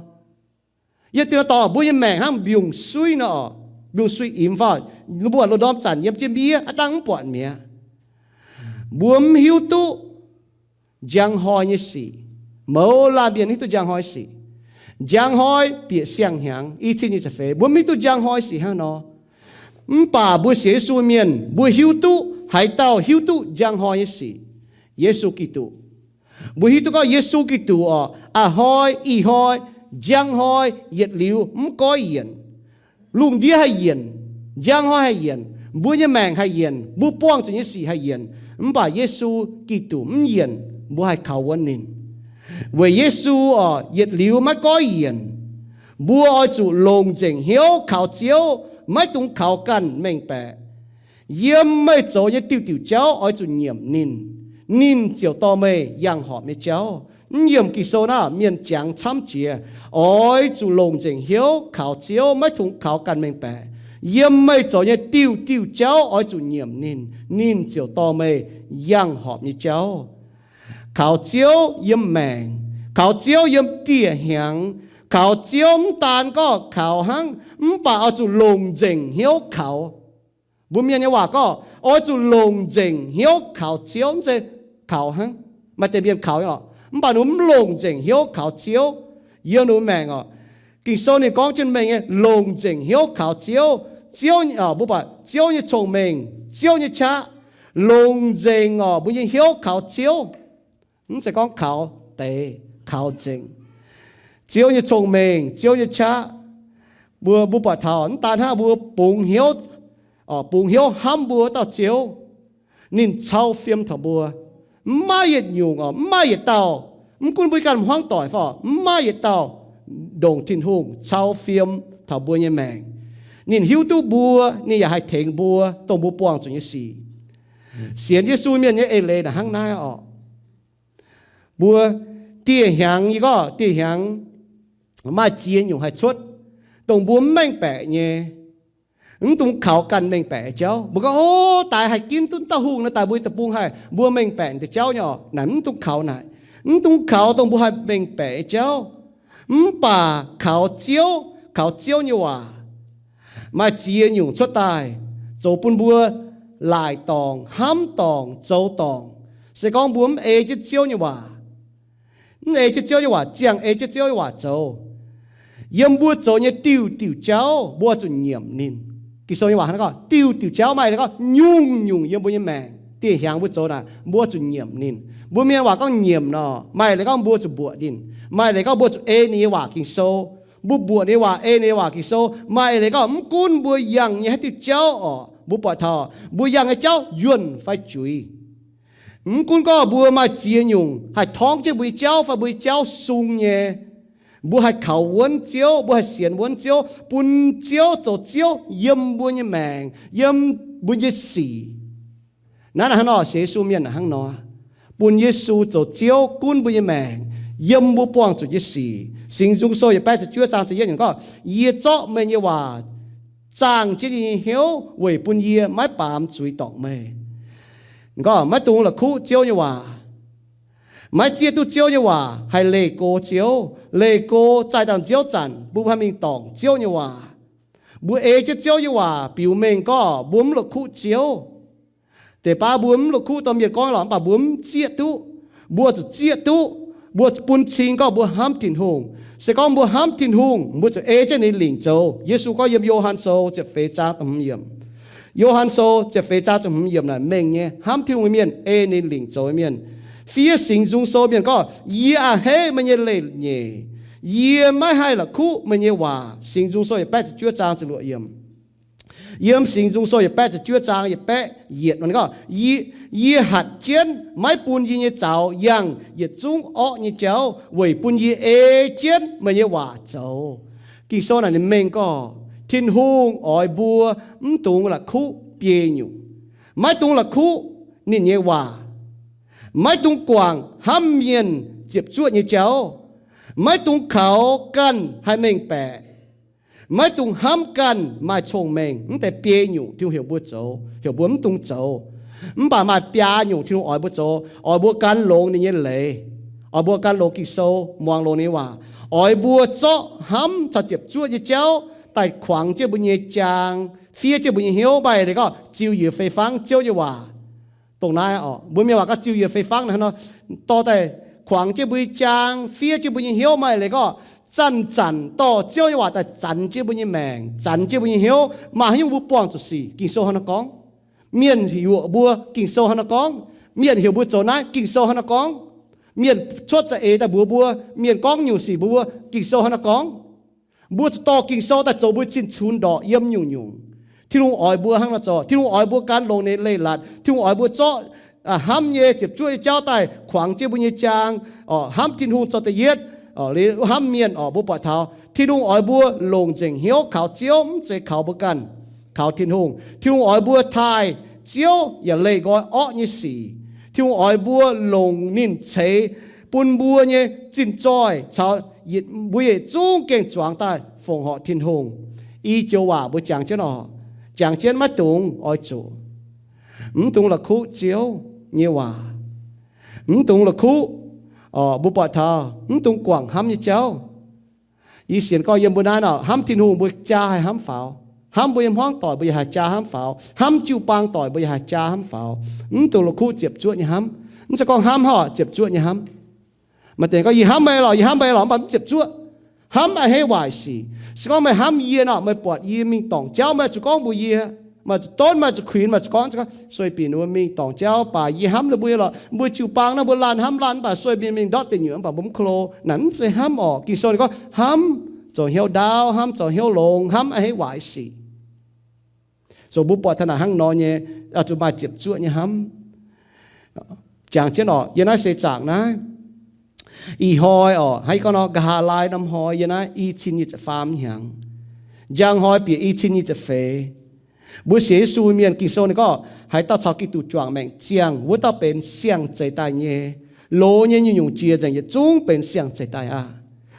Yiem dieh norm dorngx mbuo nyei maengc hnangv mbiungc-suiv nor oc, mbiungc-suiv imx faaux, mbuo buatc loz-ndorm zanc yiem jienv miev aqv, dangv mv buatc mi'aqv. Mbuo mv hiuv duqv njang hnoi nyei sic. Mouz laanh mienh hiuv duqv njang hnoi sic. Njang hnoi bieqc siang-hnyangx, i cin nyic ziepc feix, mbuo mv hiuv duqv njang hnoi sic hnangv nor. Mv baac mbuo sienx Yesu mienh, mbuo hiuv duqv haaix dauh hiuv duqv njang hnoi nyei sic? Yesu Giduc. Mbuo hiuv duqv gorngv Yesu Giduc oc, a'hnoi, ih hnoi, njang hnoi, yietc liuz mv goiv yienc. Lungh ndiev haih yienc, njang hnoi haih yienc, mbuo nyei maengc haih yienc, mbuo buangh zuqc nyei sic haih yienc, mv baac Yesu Giduc mv yienc, mbuo haih kaux wuonv ninh. Weic Yesu oc, yietc liuz maiv goiv yienc. Mbuo oix zuqc longc nzengc hnyouv kaux Ziouv, maiv dungx kaux ganh mengh baeqc. Yiem meih zoux nyei diuh diuh jauv oix zuqc nyiemc ninh, ninh ziouc dorh meih yangh horpc nyei jauv. Mv yiemc Ging-Sou naaiv, mienh jangx camv jiex. Oix zuqc longc nzengc hnyouv kaux Ziouv, maiv dungx kaux ganh mengh baeqc. Yiem meih zoux nyei diuh diuh jauv oix zuqc nyiemc ninh, ninh ziouc dorh meih yangh horpc nyei jauv. Kaux Ziouv yiem maengc, kaux Ziouv yiem dieh hnyangx, kaux Ziouv mv daan gorngv kaux hnangv, mv baac oix zuqc longc nzengc hnyouv kaux. Mbuo mienh nyei waac gorngv, oix zuqc longc nzengc hnyouv kaux Ziouv, mv zeiz kaux hnangv. Maaih deix mienh kaux nyei lorqc, mv baac ninh mv longc nzengc hnyouv kaux Ziouv yiem ninh maengc oc. Ging-Sou ninh gorngv jienv mengh nyei, longc nzengc hnyouv kaux Ziouv. Ziouv, mbuo buatc Ziouv nyei cong-mengh, Ziouv nyei qaqv, longc nzengc oc mbuo nyei hnyouv kaux Ziouv. Mv zeiz gorngv kaux deix, kaux nzengc. Ziouv nyei cong-mengh, Ziouv nyei qaqv, mbuo, mbuo buatc taux mv daan hnangv, mbuo bungx hnyouv, bungx hnyouv hnamv mbuo wuov dauh Ziouv. Ninh cau fiem taux mbuo. Mv maaih yietc nyungc oc, mv maaih yietc dauh, mv gunv mbuo ganh hmuangv doic fai, mv maaih yietc dauh ndongc Tin-Hungh cau fiem taux mbuo nyei maengc. Ninh hiuv duqv mbuo, ninh yaac haih tengx mbuo, dongh mbuo buangh zuqc nyei sic. Sienx Yesu mienh nyei eix leiz naaic hnangv naaiv oc. Mbuo dieh hnyangx, yie gorngv dieh hnyangx maaih ziex nyungc haih cuotv, dongh mbuo mv mengh baeqc nyei. Mv dungx kaux ganh mengh baeqc nyei jauv. Mbuo gorngv, o, daaix haih ginv duqv dauh hungh nor, daaih mbuo deic-bung haih mbuo mengh baeqc deix jauv nyei oc. Naaic mv dungx kaux naaic. Mv dungx kaux dongh mbuo haih mengh baeqc nyei jauv, mv baac kaux Ziouv, kaux Ziouv nyei waac. Maaih ziex nyungc cuotv daaih, zoux bun mbuo laaic dorngc, hnamv dorngc, zoux dorngc, se gorngv mbuo mv ei jienv Ziouv nyei waac. Mv ei jienv Ziouv nyei waac ziangh, ei jienv Ziouv nyei waac zoux. Yiem mbuo zoux nyei diuh diuh jauv mbuo zuqc nyiemc ninh. Ging-Sou nyei waac hnangv gorngv, diuh diuh jauv, maaih leiz gorngv nyungc-nyungc yiem mbuo nyei maengc, dieh hnyangx mbuo zoux naaic mbuo zuqc nyiemc ninh. Mbuo mienh waac gorngv nyiemc nor, maaih leiz gorngv mbuo zuqc mbuoqc ninh. Maaih leiz gorngv mbuo zuqc ei ninh nyei waac Ging-Sou. Mbuo mbuoqc ninh nyei waac, ei ninh nyei waac Ging-Sou. Maaih leiz gorngv mv gunv mbuo yangh nyei haaix diuh jauv oc, mbuo buatc taux mbuo yangh nyei jauv yuonh fai juiz. Mv gunv gorngv mbuo maaih ziex nyungc haih torngv jienv mbuo nyei jauv fai mbuo nyei jauv sung nyei, mbuo haih kaux wuonv Ziouv, mbuo haih sienx wuonv Ziouv, bun Ziouv zoux Ziouv yiem mbuo nyei maengc, yiem mbuo nyei sic. Naaiv hnangv nor, sienx Yesu mienh hnangv nor, bun Yesu zoux Ziouv gunv mbuo nyei maengc, yiem mbuo buangh zuqc nyei sic. Singx Nzung Sou yietc baeqv ziepc juov zaang ziepc yietv yiemc gorngv, Yie zorqv meih nyei waac zaangh jienv yie nyei hnyouv weic bun yie maiv baamz zuiz dorngc meih. Gorngv maiv dungx la'kuqv Ziouv nyei waac. Maiv zieqv duqv Ziouv nyei waac haih leih go Ziouv. Leih go zaih dangh nziouv zanc mbuo haih mingh dorngc Ziouv nyei waac. Mbuo ei jienv Ziouv nyei waac biux mengh gorngv mbuo mv la'kuqv Ziouv. Deix baav mbuo mv la'kuqv dorh mienh gorngv lorqc, mv baac mbuo mv zieqv duqv. Mbuo zuqc zieqv duqv, mbuo bun cing gorngv mbuo hnamv Tin-Hungh. Se gorngv mbuo hnamv Tin-Hungh, mbuo zuqc ei jienv ninh lingc zoux. Yesu gorngv yiem Yo^han Sou ziepc feix zaang da'hmz yiemc. Yo^han Sou ziepc feix zaang da'hmz yiemc naaic mengh nyei, hnamv Tin-Hungh nyei mienh ei ninh lingc zoux nyei mienh. Fiev Singx Nzung Sou mienh gorngv, Yie a'hneiv meih nyei leiz-nyeic. Yie maiv haih la'kuqv meih nyei waac. Singx Nzung Sou yietc baeqv ziepc juov zaang ziepc luoqc yiemc. Yiem Singx Nzung Sou yietc baeqv ziepc juov zaang yietc baeqv yietc gorngv, Yie, yie hatc jienv maiv bun yie nyei zaux yangh yietc zungv orqv nyei jauv weic bun yie ei jienv meih nyei waac zoux. Ging-Sou naaic ninh mengh gorngv Tin-Hungh oix mbuo mv dungx la'kuqv biei nyungc. Maiv dungx la'kuqv ninh nyei waac. Maiv dungx guangc hnamv mienh ziepc zuoqv nyei jauv. Maiv dungx kaux ganh haih mengh baeqc. Maiv dungx hnamv ganh maaih cong-mengh. Mv deix biei nyungc Tin-Hungh heuc mbuo zoux, heuc mbuo mv dungx zoux. Mv baac maaih biaa nyungc Tin-Hungh oix mbuo zoux, oix mbuo gan longx ninh nyei leiz, oix mbuo gan longx Ging-Sou, muangx longx ninh nyei waac, oix mbuo zorqv hnamv caux ziepc zuoqv nyei jauv daaih kuangx jienv mbuo nyei jaang, fiev jienv mbuo nyei hnyouv, maaih leiz gorngv ziux yiez fei fangv Ziouv nyei waac. Dongh naaiv oc, mbuo mienh waac gorngv ziux yiez fei fangv naaiv nor, dorh daaih kuangx jienv mbuo nyei jaang, fiev jienv mbuo nyei hnyouv, maaih leiz gorngv zanc-zanc dorh Ziouv nyei waac daaih zanx jienv mbuo nyei maengc, zanx jienv mbuo nyei hnyouv. Maaih haaix nyungc mbuo buangh zuqc sic, Ging-Sou hnangv naaiv gorngv. Mienh yuoqc mbuo, Ging-Sou hnangv naaiv gorngv. Mienh heuc mbuo zoux naaiv, Ging-Sou hnangv naaiv gorngv. Mienh cuotv za'eix daaih mbuox mbuo, mienh gorngv nyungc sic mbuox mbuo, Ging-Sou hnangv naaiv gorngv. Mbuo zuqc dorh Ging-Sou daaih zoux mbuo cin-cunx ndorqc yiem nyungc-nyungc. Tin-Hungh oix mbuo hnangv naaiv zoux. Tin-Hungh oix mbuo gan longx ninh leiz-latc. Tin-Hungh oix mbuo zorqv hnamv nyei ziepc zuoqv nyei jauv daaih kuangx jienv mbuo nyei jaang. Hnamv Tin-Hungh zoux da'yietv, hnamv mienh oc, mbuo buatc taux Tin-Hungh oix mbuo longc nzengc hnyouv kaux Ziouv, mv zeiz kaux mbuo ganh, kaux Tin-Hungh. Tin-Hungh oix mbuo taaih Ziouv yaac leih nqoi orqv nyei sic. Tin-Hungh oix mbuo longc ninh ceix bun mbuo nyei zinh zoih caux mbuo yietc zungv gengh zuangx daaih fongc horc Tin-Hungh. I joux waac mbuo jangx jienv oc, jangx jienv maiv dungx oix zuqc, mv dungx la'kuqv Ziouv nyei waac, mv dungx la'kuqv, mbuo buatc taux mv dungx guangc hnamv nyei jauv. Yie sienx gorngv yiem mbuo naaiv nor, hnamv Tin-Hungh mbuo jaa haih hnamv faaux. Hnamv mbuo nyei hmuangv doic mbuo yaac haih jaa hnamv faaux. Hnamv jiu-baang doic mbuo yaac haih jaa hnamv faaux. Mv dungx la'kuqv ziepc zuoqv nyei hnamv. Mv zeiz gorngv hnamv hov ziepc zuoqv nyei hnamv. Maaih deix gorngv, Yie hnamv meih lorqc, yie hnamv meih lorqc, mv baac mv ziepc zuoqv. Hnamv a'hneiv waaic sic. Se gorngv meih hnamv yie nor, meih buatc yie mingh dorngc jauv, meih zuqc gorngv mbuox yie, meih zuqc donv, meih zuqc kuinx, meih zuqc gorngv, sueih binc ninh mbuo mingh dorngc jauv, baac yie hnamv ninh mbuo lorqc. Mbuo jiu-baang naaiv mbuo laanh hnamv laanh, mv baac sueih binc mingh ndortv deic nyuoqc, mv baac mbuo mv klo. Naaic mv zeiz hnamv oc. Ging-Sou ninh gorngv hnamv zoux hnyouv ndaauv, hnamv zoux hnyouv longx, hnamv a'hneiv waaic sic. So mbuo buatc taux naaic hnangv nor nyei, zuqc maaih ziepc zuoqv nyei hnamv. Jangx jienv oc, yiem naaiv seix zaangc naaiv, ih hnoi oc, hnangv yie gorngv nor, nqa'haav laai norm hnoi yiem naaiv i cin nyic ziepc faam hnyangx, njang hnoi bieqc i cin nyic ziepc feix. Mbuo sienx Yesu mienh, Ging-Sou ninh gorngv haaix dauh caux Giduc juangc maengc ziangh, wuov dauh benx siang-zeix daaih nyei. Loz nyei nyungc-nyungc jiex nzengc, yietc zungv benx siang-zeix daaih aqv.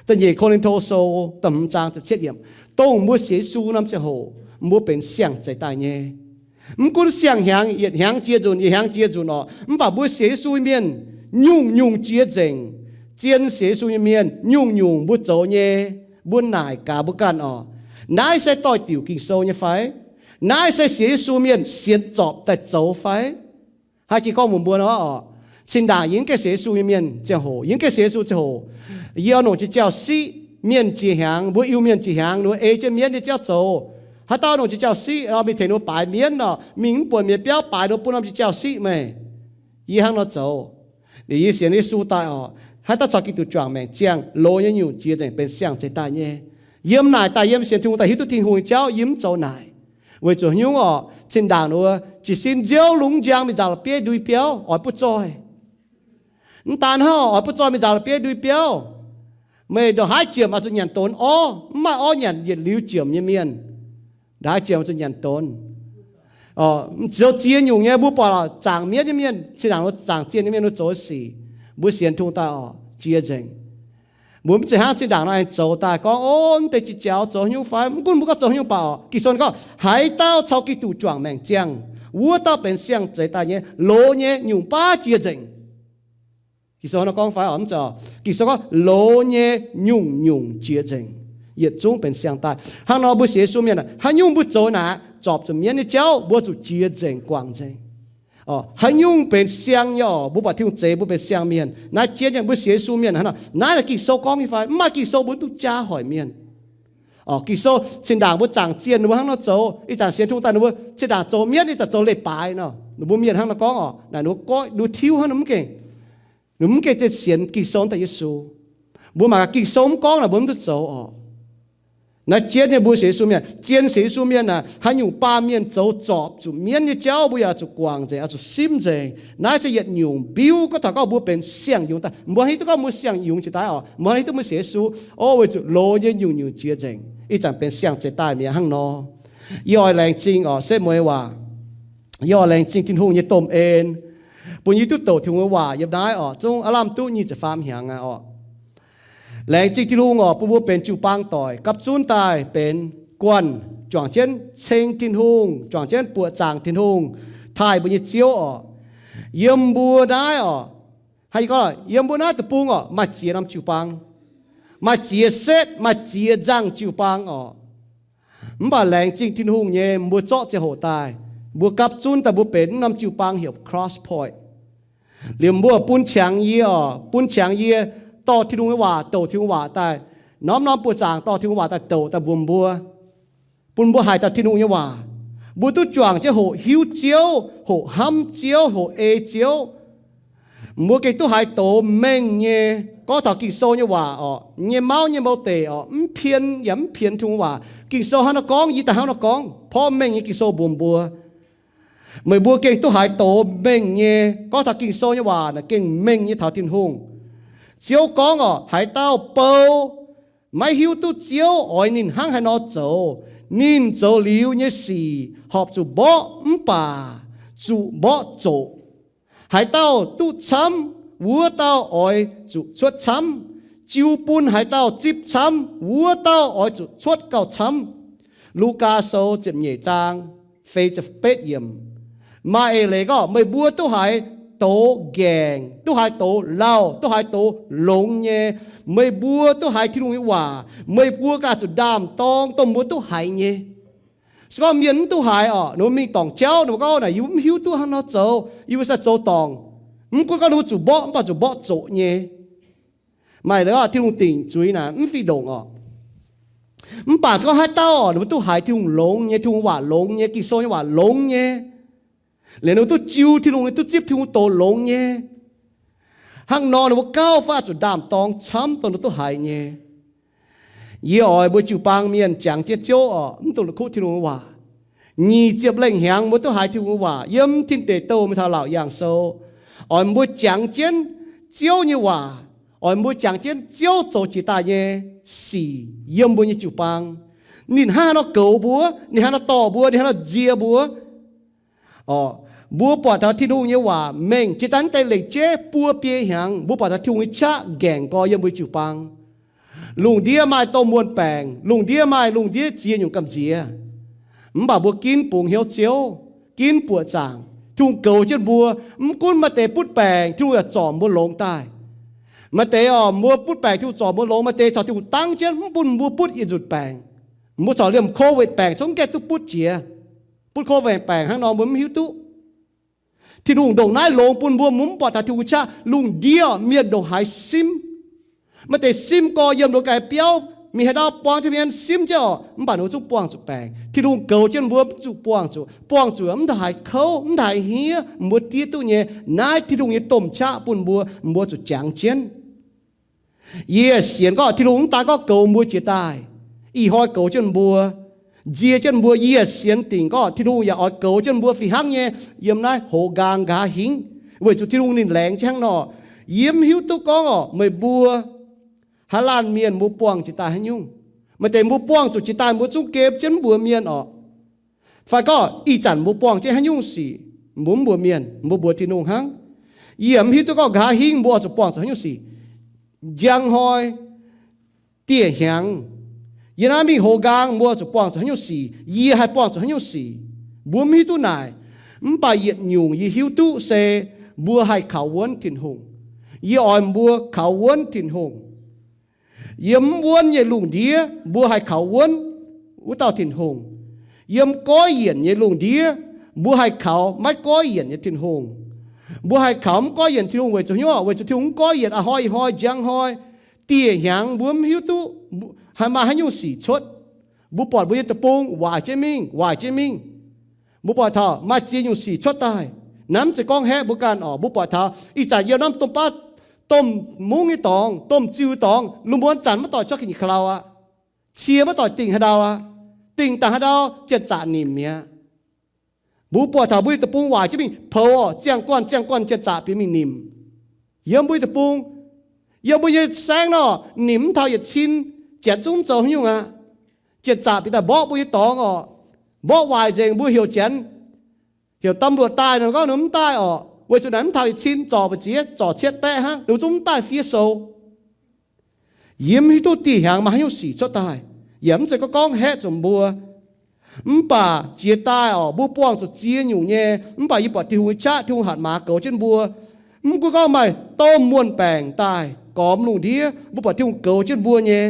Da'nyeic Ko^lin^to Sou da'hmz zaang ziepc cietv yiemc. Dongh mbuo sienx Yesu norm ziangh hoc, mbuo benx siang-zeix daaih nyei. Mv gunv siang-hnyangx, yietc hnyangx jiex nzunc, yietc hnyangx jiex nzunc oc, mv baac mbuo sienx Yesu mienh nyungc-nyungc jiex nzengc. Zien sienx Yesu nyei mienh nyungc-nyungc mbuo zoux nyei, mbuo naaic gaax mbuo ganh oc, naaiv se doix-diuc Ging-Sou nyei fai? Naaiv se sienx Yesu mienh sienx zorpc daaih zoux fai? Haaix jiex gorngv mbuox mbuo nor oc, cin-ndaangc yie mv gaengh sienx Yesu nyei mienh ziangh hoc, yie mv gaengh sienx Yesu ziangh hoc, yie oix longc jiex jauv-siqv. Mienh jiex hnyangx, mbuo Iu-Mienh jiex hnyangx, ninh mbuo ei jienv mienv nyei jauv zoux. Haaix dauh longc jiex jauv-siqv nor, mingh tengx ninh mbuo baaix mienv nor, mingh mv buatc mienh biauv baaix, ninh mbuo bun norm jiex jauv-siqv meih. Yie hnangv nor zoux. Ninh yie sienx Yesu daaih oc, haaix dauh caux Giduc juangc maengc ziangh, loz nyei nyungc jiex nzengc benx siang-zeix daaih nyei. Yiem naaic daaih yiem sienx Tin-Hungh daaih hiuv duqv Tin-Hungh nyei jauv, yie mv zoux naaic. Weic zuqc nyungc oc, cin-ndaangc ninh mbuo jiez sin nziouv lungz njang mingh nzaaux la'bieiv ndui biauv oix butv zoih. Mv daan hnangv, oix butv zoih mingh nzaaux la'bieiv ndui biauv. Meih ndongc haaix jiemc oix zuqc nyanc donx orv, mv maaih orv nyanc yietc liuz jiemc nyei mienh. Ndongc haaix jiemc oix zuqc nyanc donx. Zoux ziex nyungc nyei, mbuo buatc oc, zaangc mienv nyei mienh, cin-ndaangc ninh mbuo zaangc zien nyei mienh ninh mbuo zoux sic, mbuo sienx Tin-Hungh daaih oc, jiex nzengc. Mbuo mv zeiz hnangv zinh ndaangc nor aengx zoux daaih gorngv, O, mv deix jiex jaux zoux haaix nyungc fai? Mv gunv mbuo gorngv zoux haaix nyungc baac oc, Ging-Sou gorngv, Haaix dauh caux Giduc juangc maengc ziangh, wuov dauh benx siang-zeix daaih nyei, loz nyei nyungc baav jiex nzengc. Ging-Sou nor gorngv fai oc? Mv zeiz. Ging-Sou gorngv loz nyei nyungc-nyungc jiex nzengc, yietc zungv benx siang daaih. Hnangv nor mbuo sienx Yesu mienh, haaix nyungc mbuo zoux naaic, zorpc zuqc mienv nyei jauv, mbuo zuqc jiex nzengc, guangc nzengc. Haaix nyungc benx siang nyei oc, mbuo buatc Tin-Hungh zeix mbuo benx siang mienh. Naaiv jien nyei mbuo sienx Yesu mienh hnangv nor, naaiv naaic Ging-Sou gorngv nyei fai? Mv maaih Ging-Sou mbuo duqv jaa hoic mienh. Ging-Sou zinh ndaangc mbuo zaangc zienh ninh mbuo hnangv nor zoux, ih zanc sienx Tin-Hungh daaih ninh mbuo zinh ndaangc zoux mienv, ih zanc zoux leiz-baaix nor. Ninh mbuo mienh hnangv nor gorngv oc, naaic ninh mbuo goiv, ninh mbuo tiuv hnangv nor mv gengh, ninh mbuo mv gengh zien sienx Ging-Sou daaih Yesu. Mbuo mangc gaax Ging-Sou mv gorngv naaic mbuo mv duqv zoux oc. Naaiv jien nyei mbuo sienx Yesu mienh, zien sienx Yesu mienh naaic, haaix nyungc baamh mienh zoux zorpc zuqc mienv nyei jauv, mbuo yaac zuqc guangc nzengc, oix zuqc simv nzengc. Naaiv se yietc nyungc mbiuv gorngv taux gorngv mbuo benx siang-yungz daaih. Mbuo hiuv duqv gorngv mbuo siang-yungz jiex daaih oc, mbuo hiuv duqv mbuo sienx Yesu, o, weic zuqc loz nyei nyungc-nyungc jiex nzengc, ih zanc benx siang-zeix daaih mi'aqv hnangv nor. Yie oix laengz zingh oc, setv mueiz waac. Yie oix laengz zingh Tin-Hungh nyei domh en, bun yie duqv douc Tin-Hungh nyei waac yiem naaiv oc. Zungv aav lamh duqv nyic ziepc faam hnyangx aqv oc. Laengz zingh Tin-Hungh oc, bun mbuo benx jiu-baang doic gapv zunv daaih benx guanh juangc jienv ceng Tin-Hungh, juangc jienv buoqc zaangc Tin-Hungh, taaih mbuo nyei Ziouv oc. Yiem mbuo naaiv oc, haaix gorngv, yiem mbuo naaiv deic-bung oc, maaih ziex norm jiu-baang, maaih ziex setv, maaih ziex nzangh jiu-baang oc. Mv baac laengz zingh Tin-Hungh nyei, mbuo zorqv ziangh hoc daaih, mbuo gapv zunv daaih mbuo benx norm jiu-baang heuc Cross Point. Liemh mbuo bun qangx yie oc, bun qangx yie dorh Tin-Hungh nyei waac, douc Tin-Hungh waac daaih, norm-norm buoqc zaangc dorh Tin-Hungh waac daaih douc daaih mbuox mbuo, bun mbuo haiz dauh Tin-Hungh nyei waac. Mbuo duqv juangc jienv hoqc hiuv Ziouv, hoqc hnamv Ziouv, hoqc ei Ziouv. Mbuo gengh duqv haiz doz mengh nyei, gorngv taux Ging-Sou nyei waac oc, nyei mauv nyei mou deic oc, mv pien yaac mv pien Tin-Hungh waac. Ging-Sou hnangv nor gorngv, yie daaih hnangv nor gorngv, porv mengh nyei Ging-Sou mbuox mbuo. Meih mbuo gengh duqv haiz doz mengh nyei, gorngv taux Ging-Sou nyei waac naaic gengh mengh nyei taux Tin-Hungh. Ziouv gorngv oc, haaix dauh bou maiv hiuv duqv Ziouv oix ninh hnangv haaix nor zoux, ninh zoux liuz nyei sic horpc zuqc mborqv mv baac zuqc mborqv zoqc. Haaix dauh duqv camv, wuov dauh oix zuqc cuotv camv. Jiu bun haaix dauh zipv camv, wuov dauh oix zuqc cuotv gauh camv. Lugaa Sou ziepc nyeic zaang feix ziepc betv yiemc. Maaih eix leiz gorngv meih mbuo duqv haiz doz nqaengc, duqv haiz doz lauh, duqv haiz doz longx nyei. Meih mbuo duqv haiz Tin-Hungh nyei waac, meih mbuo ganh zuqc ndaam-dorng dongh mbuo duqv haiz nyei. Se gorngv mienh mv duqv haiz oc, ninh mbuo mingh dorngc jauv, ninh mbuo gorngv naaic, yie mv hiuv duqv hnangv nor zoux, yie mbuo sai zoux dorngc. Mv gunv gorngv ninh mbuo zuqc mborqv, mv baac zuqc mborqv zoqc nyei. Maaih eix leiz Tin-Hungh dingc zuiz naaic mv fih ndongc oc. Mv baac se gorngv haaix dauh oc, ninh mbuo duqv haiz Tin-Hungh longx nyei, Tin-Hungh waac longx nyei, Ging-Sou nyei waac longx nyei, liuz ninh mbuo duqv jiu Tin-Hungh, duqv zipv Tin-Hungh doz longx nyei, hnangv nor ninh mbuo gauh fai zuqc ndaam-dorng camv dongh ninh duqv haiz nyei. Yie oix mbuo jiu-baang mienh jangx jienv Ziouv oc, mv dungx la'kuqv Tin-Hungh nyei waac. Nyic ziepc lengh hnyangx mbuo duqv haiz Tin-Hungh nyei waac yiem Tin Deic Douh mingh taux Laauc Yaangh Sou. Oix mbuo jangx jienv Ziouv nyei waac, oix mbuo jangx jienv Ziouv zoux jiex daaih nyei sic yiem mbuo nyei jiu-baang. Ninh hnangv haaix nor goux mbuo, ninh hnangv haaix nor dorh mbuo, ninh hnangv haaix nor nzie mbuo. Oc, mbuo buatc taux Tin-Hungh nyei waac mengh jiex daaih mv deix lengc jeiv buo biei hnyangx, mbuo buatc taux Tin-Hungh nyei qaqv nqaengc gorx yiem mbuo jiu-baang. Lungh ndiev maaih domh muonh baengc, lungh ndiev maaih lungh ndiev ziex nyungc gamh nziex. Mv baac mbuo ginv bungx hnyouv Ziouv, ginv buoqc zaangc. Tin-Hungh goux jienv mbuo. Mv gunv maaih deix butv baengc, Tin-Hungh yaac zorc mbuo longx daaih. Maaih deix oc, mbuo butv baengc, Tin-Hungh zorc mbuo longx. Maaih deix corc Tin-Hungh dangv jienv mv bun mbuo butv yietc nzunc baengc. Mbuo corc liemh covid baengc zungv mv gaengh duqv butv jiex. Butv covid baengc hnangv nor mbuo mv hiuv duqv. Tin-Hungh ndongc naaiv longx bun mbuo, mbuo mv buatc taux Tin-Hungh qaqv. Lungh ndiev mienh ndongc haaix simv. Maaih deix simv gorx yiem ndongc gaax biauv, mingh haaix ndau buang jienv mienh simv jienv oc, mv baac ninh mbuo zungv buangh zuqc baengc. Tin-Hungh goux jienv mbuo mv zuqc buangh zuqc, buangh zuqc mv ndongc haaix kouv, mv ndongc haaix hniev, mbuo diev duqv nyei. Naaiv Tin-Hungh nyei domh qaqv bun mbuo, mbuo zuqc jangx jienv. Yie sienx gorngv Tin-Hungh mv daan gorngv goux mbuo jiex daaih, ih hnoi goux jienv mbuo, nzie jienv mbuo. Yie sienx dingc gorngv Tin-Hungh yaac oix goux jienv mbuo fih hnangv nyei yiem naaiv hoz nqaang nqa'haav hingv, weic zuqc Tin-Hungh ninh laengz jienv hnangv nor. Yie mv hiuv duqv gorngv oc, meih mbuo haaix laanh mienh mbuo buangh jiex daaih haaix nyungc. Maaih deix mbuo buangh zuqc jiex daaih mbuo zungv gem jienv mv mbuox mienh oc. Fai gorngv ih zanc mbuo buangh jienv haaix nyungc sic, mbuo mv mbuox mienh, mbuo mbuox Tin-Hungh hnangv. Yie mv hiuv duqv gorngv nqa'haav hingv mbuo oix zuqc buangh zuqc haaix nyungc sic. Njang hnoi dieh hnyangx. Yie naaiv mingh hoz nqaang, mbuo zuqc buangh zuqc haaix nyungc sic, yie haih buangh zuqc haaix nyungc sic, mbuo mv hiuv duqv naaic. Mv baac yietc nyungc yie hiuv duqv se mbuo haih kaux wuonv Tin-Hungh. Yie oix mbuo kaux wuonv Tin-Hungh. Yiem mv wuonv nyei lungh ndiev mbuo haih kaux wuonv wuov dauh Tin-Hungh. Yiem goiv yienc nyei lungh ndiev mbuo haih kaux maiv goiv yienc nyei Tin-Hungh. Mbuo haih kaux mv goiv yienc Tin-Hungh weic zuqc hnyouv, weic zuqc Tin-Hungh mv goiv yienc, a'hnoi ih hnoi njang hnoi, dieh hnyangx mbuo mv hiuv duqv haaix, maaih haaix nyungc sic cuotv. Mbuo buatc mbuo nyei deic-bung waaic jienv mingh, waaic jienv mingh. Mbuo buatc taux maaih ziex nyungc sic cuotv daaih. Naaiv mv zeiz gorngv haeqv mbuo ganh orqc. Mbuo buatc taux ih zanc yiem naaiv domh baav, domh mungv nyei dorngx, domh ziux dorngx, lungh muonz zanc maiv doic cuotv ga'nyiec ka'lau aqv. Cie maiv doic dingc haaix ndau aqv. Dingc dangc haaix ndau, janx-zaqc nimc mi'aqv. Mbuo buatc taux mbuo nyei deic-bung waaic jienv mingh, poux orqc, ziangh guanh ziangh guanh janx-zaqc bieqc mingh nimc. Yiem mbuo nyei deic-bung, yiem mbuo nyei saengv nor, nimc mv taux yietc cin, janx zungv mv zoux haaix nyungc aqv. Janx-zaqc bieqc daaih mborqv mbuo nyei dorngx orqc. Mborqv waaic nzengc, mbuo heuc janx, heuc ตำรวจ daaih nor, gorngv ninh mv daaih orqc, weic zuqc naaic mv taux yietc cin zorc mbu'ziex, zorc cietv baeqv hnangv, ninh zungv mv daaih fiev sou. Yie mv hiuv duqv dieh hnyangx maaih haaix nyungc sic cuotv daaih, yaac mv zeiz gorngv gorngv haeqv zuqc mbuo. Mv baac jiex daaih orqc, mbuo buangh zuqc ziex nyungc nyei, mv baac yie buatc Tin-Hungh nyei qaqv, Tin-Hungh hatc maaz goux jienv mbuo. Mv gunv gorngv maaih domh muonh baengc daaih gormx lungh ndiev, mbuo buatc Tin-Hungh goux jienv mbuo nyei.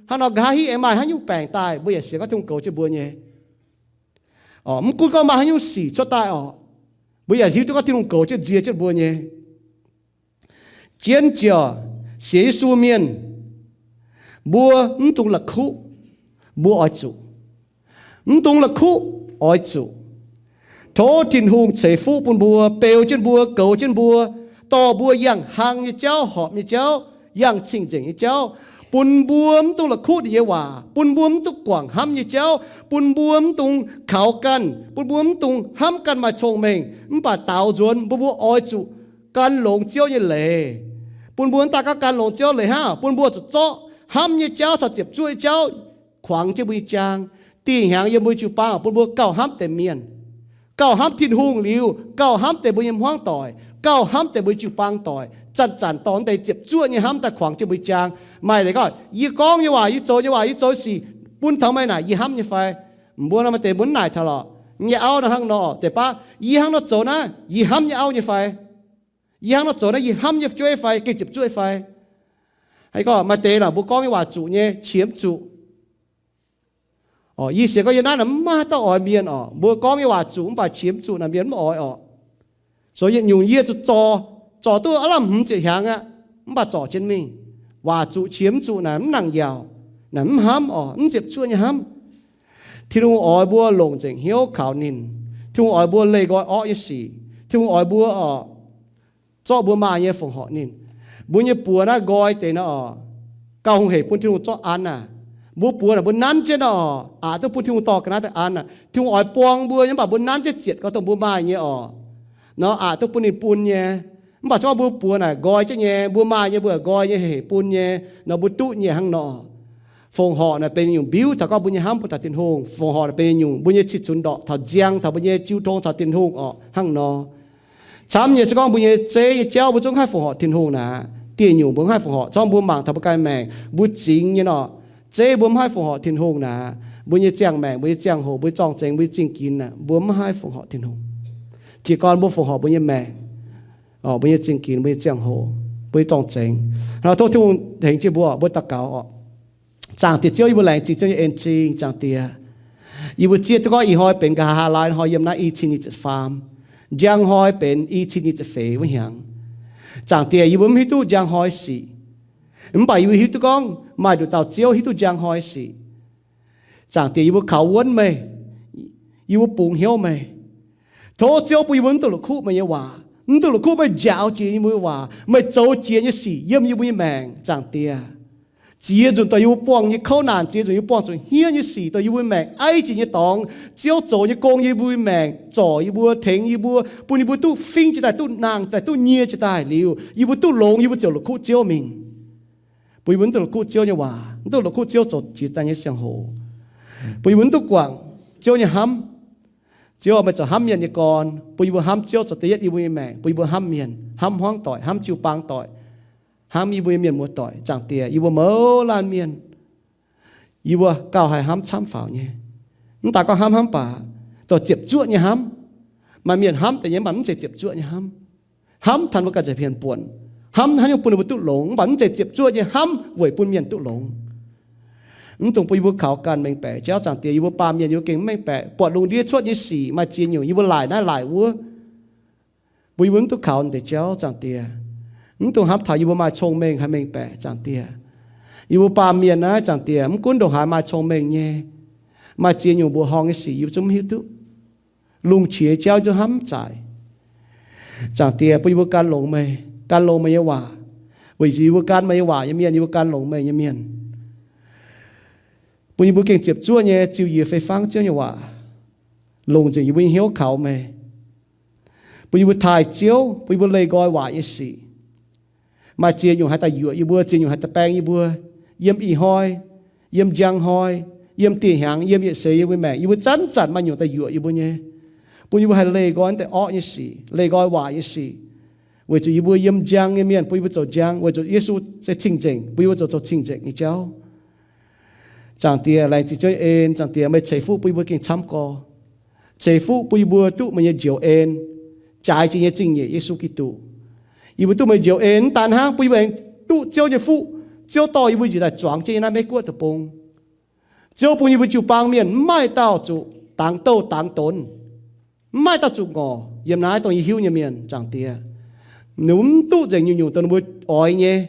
Hnangv nor nqa'haav hiuv aengx maaih haaix nyungc baengc daaih, mbuo yaac sienx gorngv Tin-Hungh goux jienv mbuo nyei. Orqc, mv gunv gorngv maaih haaix nyungc sic cuotv daaih orqc, mbuo yaac hiuv duqv gorngv Tin-Hungh goux jienv nzie jienv mbuo nyei. Jienv ziouc sienx Yesu mienh, mbuo mv dungx la'kuqv, mbuo oix zuqc. Mv dungx la'kuqv, oix zuqc. Tov Tin-Hungh ceix fuqv bun mbuo, beu jienv mbuo, goux jienv mbuo, dorh mbuo yangh hlang nyei jauv, horpc nyei jauv, yangh cing-nzengc nyei jauv, bun mbuo mv dungx la'kuqv ninh nyei waac, bun mbuo mv dungx guangc hnamv nyei jauv, bun mbuo mv dungx kaux ganh, bun mbuo mv dungx hnamv ganh maaih cong-mengh, mv baac daaux nzuonx mbuo, mbuo oix zuqc gan longx Ziouv nyei leiz. Bun mbuo mv daaih gauh gan longx Ziouv leiz hnangv, bun mbuo zuqc zorqv hnamv nyei jauv caux ziepc zuoqv nyei jauv kuangx jienv mbuo nyei jaang. Dieh hnyangx yiem mbuo jiu-baang bun mbuo gauh hnamv deix mienh, gauh hnamv Tin-Hungh liuz, gauh hnamv deix mbuo nyei hmuangv doic, gauh hnamv deix mbuo jiu-baang doic, zanc-zanc dorh deix ziepc zuoqv nyei hnamv daaih kuangx jienv mbuo nyei jaang. Maaih leiz gorngv, yie gorngv nyei waac, yie zoux nyei waac, yie zoux sic bun taux meih naaic yie hnamv nyei fai? Mbuo nor maaih deix mbuo mv naaic taux lorqc. Yie nyei auv nor hnangv nor, deix baav yie hnangv nor zoux naaiv, yie hnamv yie auv nyei fai? Yie hnangv nor zoux naaiv, yie hnamv nyei fu'jueiv fai, gengh ziepc zuoqv fai? Haaix gorngv maaih deix naaic mbuo gorngv nyei waac zuqc nyei, qiex mv zuqc. Orqc, yie sienx gorngv yie naaiv naaic mv maaih haaix dauh oix mienh orqc. Mbuo gorngv nyei waac zuqc mv baac qiex mv zuqc naaic mienh mv oix orqc. So yietc nyungc yie zuqc zorc, zorc duqv aav lamh hmz ziepc hnyangx aqv, mv baac zorc jienv mingh. Waac zuqc qiex mv zuqc naaic mv nangc yaauc, naaic mv hnamv orqc, mv ziepc zuoqv nyei hnamv. Tin-Hungh oix mbuo longc nzengc hnyouv kaux ninh. Tin-Hungh oix mbuo leih nqoi orqv nyei sic. Tin-Hungh oix mbuo orqc, zorqv mbuo maaih nyei fongc horc ninh. Mbuo nyei buoz naaiv nqoi deix nor orqc, gauh hungh hec bun Tin-Hungh zorqv an aac. Mbuo buoz naaic mbuo nanv jienv nor orqc, aqc duqv bun Tin-Hungh dorh ga'naaiv daaih an aac. Tin-Hungh oix buang mbuo nyei, mv baac mbuo nanv jienv zietc gau dongh mbuo maaih nyei orqc, nor aqc duqv bun ninh bun nyei. Mv baac se gorngv mbuo buoz naaic nqoi jienv nyei, mbuo maaih nyei mbuo nqoi nyei, hec bun nyei, nor mbuo duqv nyei hnangv nor. Fongc horc naaic benx nyungc mbiuv taux gorngv mbuo nyei hnamv bun taux Tin-Hungh. Fongc horc naaic benx nyungc mbuo nyei cih cunx ndorqc taux nziang taux mbuo nyei jiu tong caux Tin-Hungh orqc hnangv nor. Camv nyei se gorngv mbuo nyei zeiv nyei jauv mbuo zungv haih fongc horc Tin-Hungh naaic, dieh nyungc mbuo mv haih fongc horc. Corc mbuo mangc taux mbuo ganh maengc, mbuo zingx nyei nor, zeiv mbuo mv haih fongc horc Tin-Hungh naaic, mbuo nyei ziangh maengc, mbuo nyei ziangh hoc, mbuo nyei zorng-zengx, mbuo nyei zingh ginx naaic, mbuo mv haih fongc horc Tin-Hungh. Jiez gorn mbuo fongc horc mbuo nyei maengc, mbuo nyei zingh ginx, mbuo nyei ziangh hoc, mbuo nyei zorng-zengx. Tov Tin-Hungh tengx jienv mbuo, mbuo daux gaux orqc. Zaangc Diex Ziouv, yie mbuo laengz zingh Ziouv nyei en-zingh. Zaangc Diex, yie mbuo zieqv duqv gorngv ih hnoi benx nqa'haav laai hnoi yiem naaiv i cin nyic ziepc faam, njang hnoi benx i cin nyic ziepc feix wuov hnyangx. Zaangc Diex, yie mbuo mv hiuv duqv njang hnoi sic, mv baac yie mbuo hiuv duqv gorngv maaih nduqc dauh Ziouv hiuv duqv njang hnoi sic. Zaangc Diex, yie mbuo kaux wuonv meih, yie mbuo bungx hnyouv meih. Tov Ziouv bun yie mbuo mv dungx la'kuqv meih nyei waac, mv dungx la'kuqv meih njaaux jiex yie mbuo nyei waac, meih zoux jiex nyei sic yiem yie mbuo nyei maengc. Zaangc Diex, ziex nzunc dongh yie mbuo buangh nyei kouv naanc, ziex nzunc yie mbuo buangh zuqc hniev nyei sic dongh yie mbuo nyei maengc, aiv jiex nyei dorngx, Ziouv zoux nyei gong yie mbuo nyei maengc, zorc yie mbuo, tengx yie mbuo, bun yie mbuo duqv fingx jiez daaih, duqv nangh daaih, duqv nyie jiez daaih liuz, yie mbuo duqv longx, yie mbuo ziouc la'kuqv Ziouv mingh. Bun yie mbuo mv dungx la'kuqv Ziouv nyei waac, mv dungx la'kuqv Ziouv zoux jiex daaih nyei ziangh hoc. Bun yie mbuo mv dungx guangc Ziouv nyei hnamv. Ziouv, meih zoux hnamv mienh nyei gorn, bun yie mbuo hnamv Ziouv zoux da'yietv yie mbuo nyei maengc, bun yie mbuo hnamv mienh, hnamv hmuangv doic, hnamv jiu-baang doic, hnamv yie mbuo nyei mienh muoz doic. Zaangc Diex, yie mbuo mouz laanh mienh, yie mbuo gauh haih hnamv camv faaux nyei. Mv daaih gorngv hnamv hnamv baac dorh ziepc zuoqv nyei hnamv. Maaih mienh hnamv deix nyei mv baac mv zeiz ziepc zuoqv nyei hnamv. Hnamv taux mbuo ganh za'hmien buonc, hnamv haaix nyungc bun ninh mbuo duqv longx mv baac mv zeiz ziepc zuoqv nyei hnamv weic bun mienh duqv longx. Mv dungx bun yie mbuo kaux ganh mengh baeqc jauv, Zaangc Diex. Yie mbuo baamh mienh yie mbuo gengh mv mengh baeqc, buatc lungh ndiev cuotv nyei sic, maaih ziex nyungc yie mbuo laaic naaiv laaic wuov, bun yie mbuo mv duqv kaux deix jauv, Zaangc Diex. Mv dungx hnamv taux yie mbuo maaih cong-mengh haih mengh baeqc, Zaangc Diex. Yie mbuo baamh mienh naaiv, Zaangc Diex, mv gunv ndongc haaix maaih cong-mengh nyei, maaih ziex nyungc mbuoqc horngh nyei sic yie mbuo zungv mv hiuv duqv. Lungh qiex jauv zungv hnamv mv zaic. Zaangc Diex, bun yie mbuo gan longx meih, gan longx meih nyei waac, weic zuqc yie mbuo gan meih nyei waac nyei mienh, yie mbuo gan longx meih nyei mienh. Bun yie mbuo gengh ziepc zuoqv nyei ziux yie fei fangv Ziouv nyei waac, longc nzengc yie mbuo nyei hnyouv kaux meih. Bun yie mbuo taaih Ziouv, bun yie mbuo leih nqoi waac nyei sic. Maaih ziex nyungc haih daaih yuoqc yie mbuo, ziex nyungc haih daaih baeng yie mbuo, yiem ih hnoi, yiem njang hnoi, yiem dieh hnyangx, yiem yietc seix yie mbuo maengc, yie mbuo zanc-zanc maaih nyungc daaih yuoqc yie mbuo nyei. Bun yie mbuo haih leih nqoi naaiv deix orqv nyei sic, leih nqoi waac nyei sic, weic zuqc yie mbuo yiem njang nyei mienh bun yie mbuo zoux njang, weic zuqc Yesu se cing-nzengc, bun yie mbuo zoux zoux cing-nzengc nyei jauv. Zaangc Diex, laengz zingh Ziouv nyei en. Zaangc Diex, meih ceix fuqv bun yie mbuo gengh camv gorx. Ceix fuqv bun yie mbuo duqv meih nyei njoux en, jaaix jiex nyei zingh nyeic Yesu Giduc. Yie mbuo duqv meih njoux en mv daan hnangv, bun yie mbuo aengx duqv Ziouv nyei fuqv. Ziouv dorh yie mbuo njiec daaih zuangx jienv yiem naaiv Meiv Guoqv deic-bung. Ziouv bun yie mbuo jiu-baang mienh mv maaih dauh zuqc dangx douh dangx donx, mv maaih dauh zuqc ngorc yiem naaiv dongh yie hiuv nyei mienh, Zaangc Diex. Ninh mbuo mv duqv nzengc nyungc-nyungc dongh ninh mbuo oix nyei,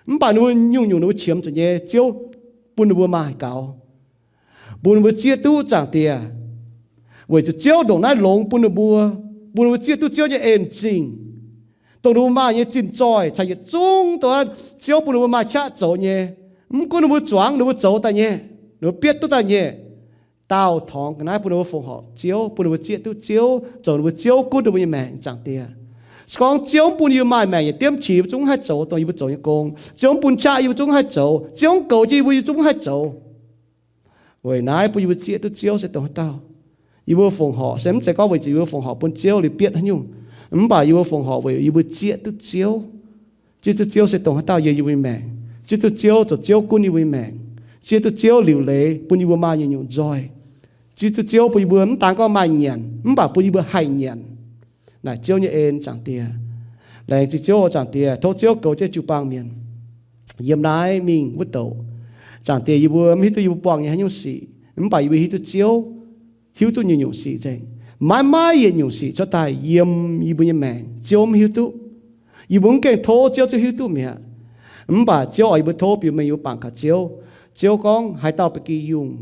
mv baac ninh mbuo nyungc-nyungc ninh mbuo qiemx zuqc nyei, Ziouv bun ninh mbuo maaih gaux, bun ninh mbuo zieqv duqv, Zaangc Diex. Weic zuqc Ziouv ndongc naaiv longx bun ninh mbuo, bun ninh mbuo zieqv duqv Ziouv nyei en-zingh, dongh ninh mbuo maaih nyei zinh zoih caux yietc zungv dongh Ziouv bun ninh mbuo maaih qaqv zoux nyei. Mv gunv ninh mbuo zuangx, ninh mbuo zoux daaih nyei, ninh mbuo bietv duqv daaih nyei, daauh torngx ga'naaiv bun ninh mbuo fongc horc Ziouv, bun ninh mbuo zieqv duqv Ziouv, zoux ninh mbuo Ziouv gunv ninh mbuo nyei maengc, Zaangc Diex. Se gorngv Ziouv mv bun yie maaih maengc yaac diemv qiex yie mbuo zungv mv haih zoux dongh yie mbuo zoux nyei gong. Ziouv mv bun qaqv yie mbuo zungv mv haih zoux. Ziouv mv goux jienv yie mbuo yie zungv mv haih zoux. Weic naaiv bun yie mbuo zieqv duqv Ziouv se dongh haaix dauh. Yie mbuo fongc horc se mv zeiz gorngv weic zuqc yie mbuo fongc horc bun Ziouv liuz bietv haaix nyungc, mv baac yie mbuo fongc horc weic yie mbuo zieqv duqv Ziouv. Zieqv duqv Ziouv se dongh haaix dauh yiem yie mbuo nyei maengc. Zieqv duqv Ziouv zoux Ziouv gunv yie mbuo nyei maengc. Zieqv duqv Ziouv liuc leiz bun yie mbuo maaih nyungc-nyungc nzoih. Zieqv duqv Ziouv bun yie mbuo mv daan gorngv maaih nyanc, mv baac bun yie mbuo haih nyanc. Naaic Ziouv nyei en, Zaangc Diex. Laengz zingh Ziouv oc, Zaangc Diex. Tov Ziouv goux jienv jiu-baang mienh yiem naaiv mingh wuov douc. Zaangc Diex, yie mbuo mv hiuv duqv yie mbuo buangh nyei haaix nyungc sic, mv baac yie mbuo hiuv duqv Ziouv hiuv duqv nyungc-nyungc sic nzengc. Maiv maaih yietc nyungc sic cuotv daaih yiem yie mbuo nyei maengc Ziouv mv hiuv duqv. Yie mbuo mv gaengh tov Ziouv, Ziouv hiuv duqv mi'aqv. Mv baac Ziouv oix yie mbuo tov, biux mengh yie mbuo bangc gaax Ziouv. Ziouv gorngv, haaix dauh ba'gi yungh,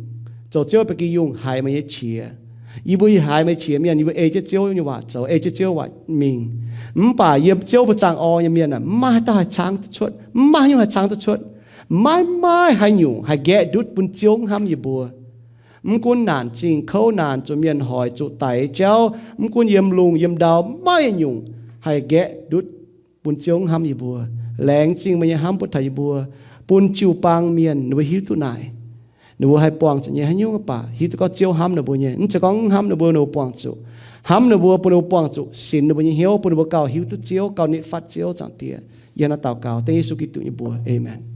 zoux Ziouv ba'gi yungh haiz meih nyei qiex. Yie mbuo haiz meih qiex mienh, yie mbuo ei jienv Ziouv nyei waac zoux, ei jienv Ziouv waac mingh. Mv baac yiem Ziouv mbuo zaangh orn nyei mienh aah, mv maaih haaix dauh haih caangv duqv cuotv, mv maaih haaix nyungc haih caangv duqv cuotv. Maiv maaih haaix nyungc haih nqaeqv ndutv bun Ziouv hnamv yie mbuo. Mv gunv naanc zingh kouv naanc, zuqc mienh hoic, zuqc daic jauv, mv gunv yiem lungh yiem ndau, maiv maaih nyungc haih nqaeqv ndutv bun Ziouv hnamv yie mbuo. Laengz zingh meih nyei hnamv bun taux yie mbuo, bun jiu-baang mienh ninh mbuo hiuv duqv naaic. Ninh mbuo haih buangh zuqc nyei haaix nyungc mv baac hiuv duqv gorngv Ziouv hnamv ninh mbuo nyei. Mv zeiz gorngv mv hnamv ninh mbuo, ninh mbuo buangh zuqc. Hnamv ninh mbuo, bun ninh mbuo buangh zuqc, sinx ninh mbuo nyei hnyouv, bun ninh mbuo gauh hiuv duqv Ziouv, gauh nitv fatv Ziouv, Zaangc Diex. Yie hnangv naaiv daux gaux dengv Yesu Giduc nyei mbuox. Aamen.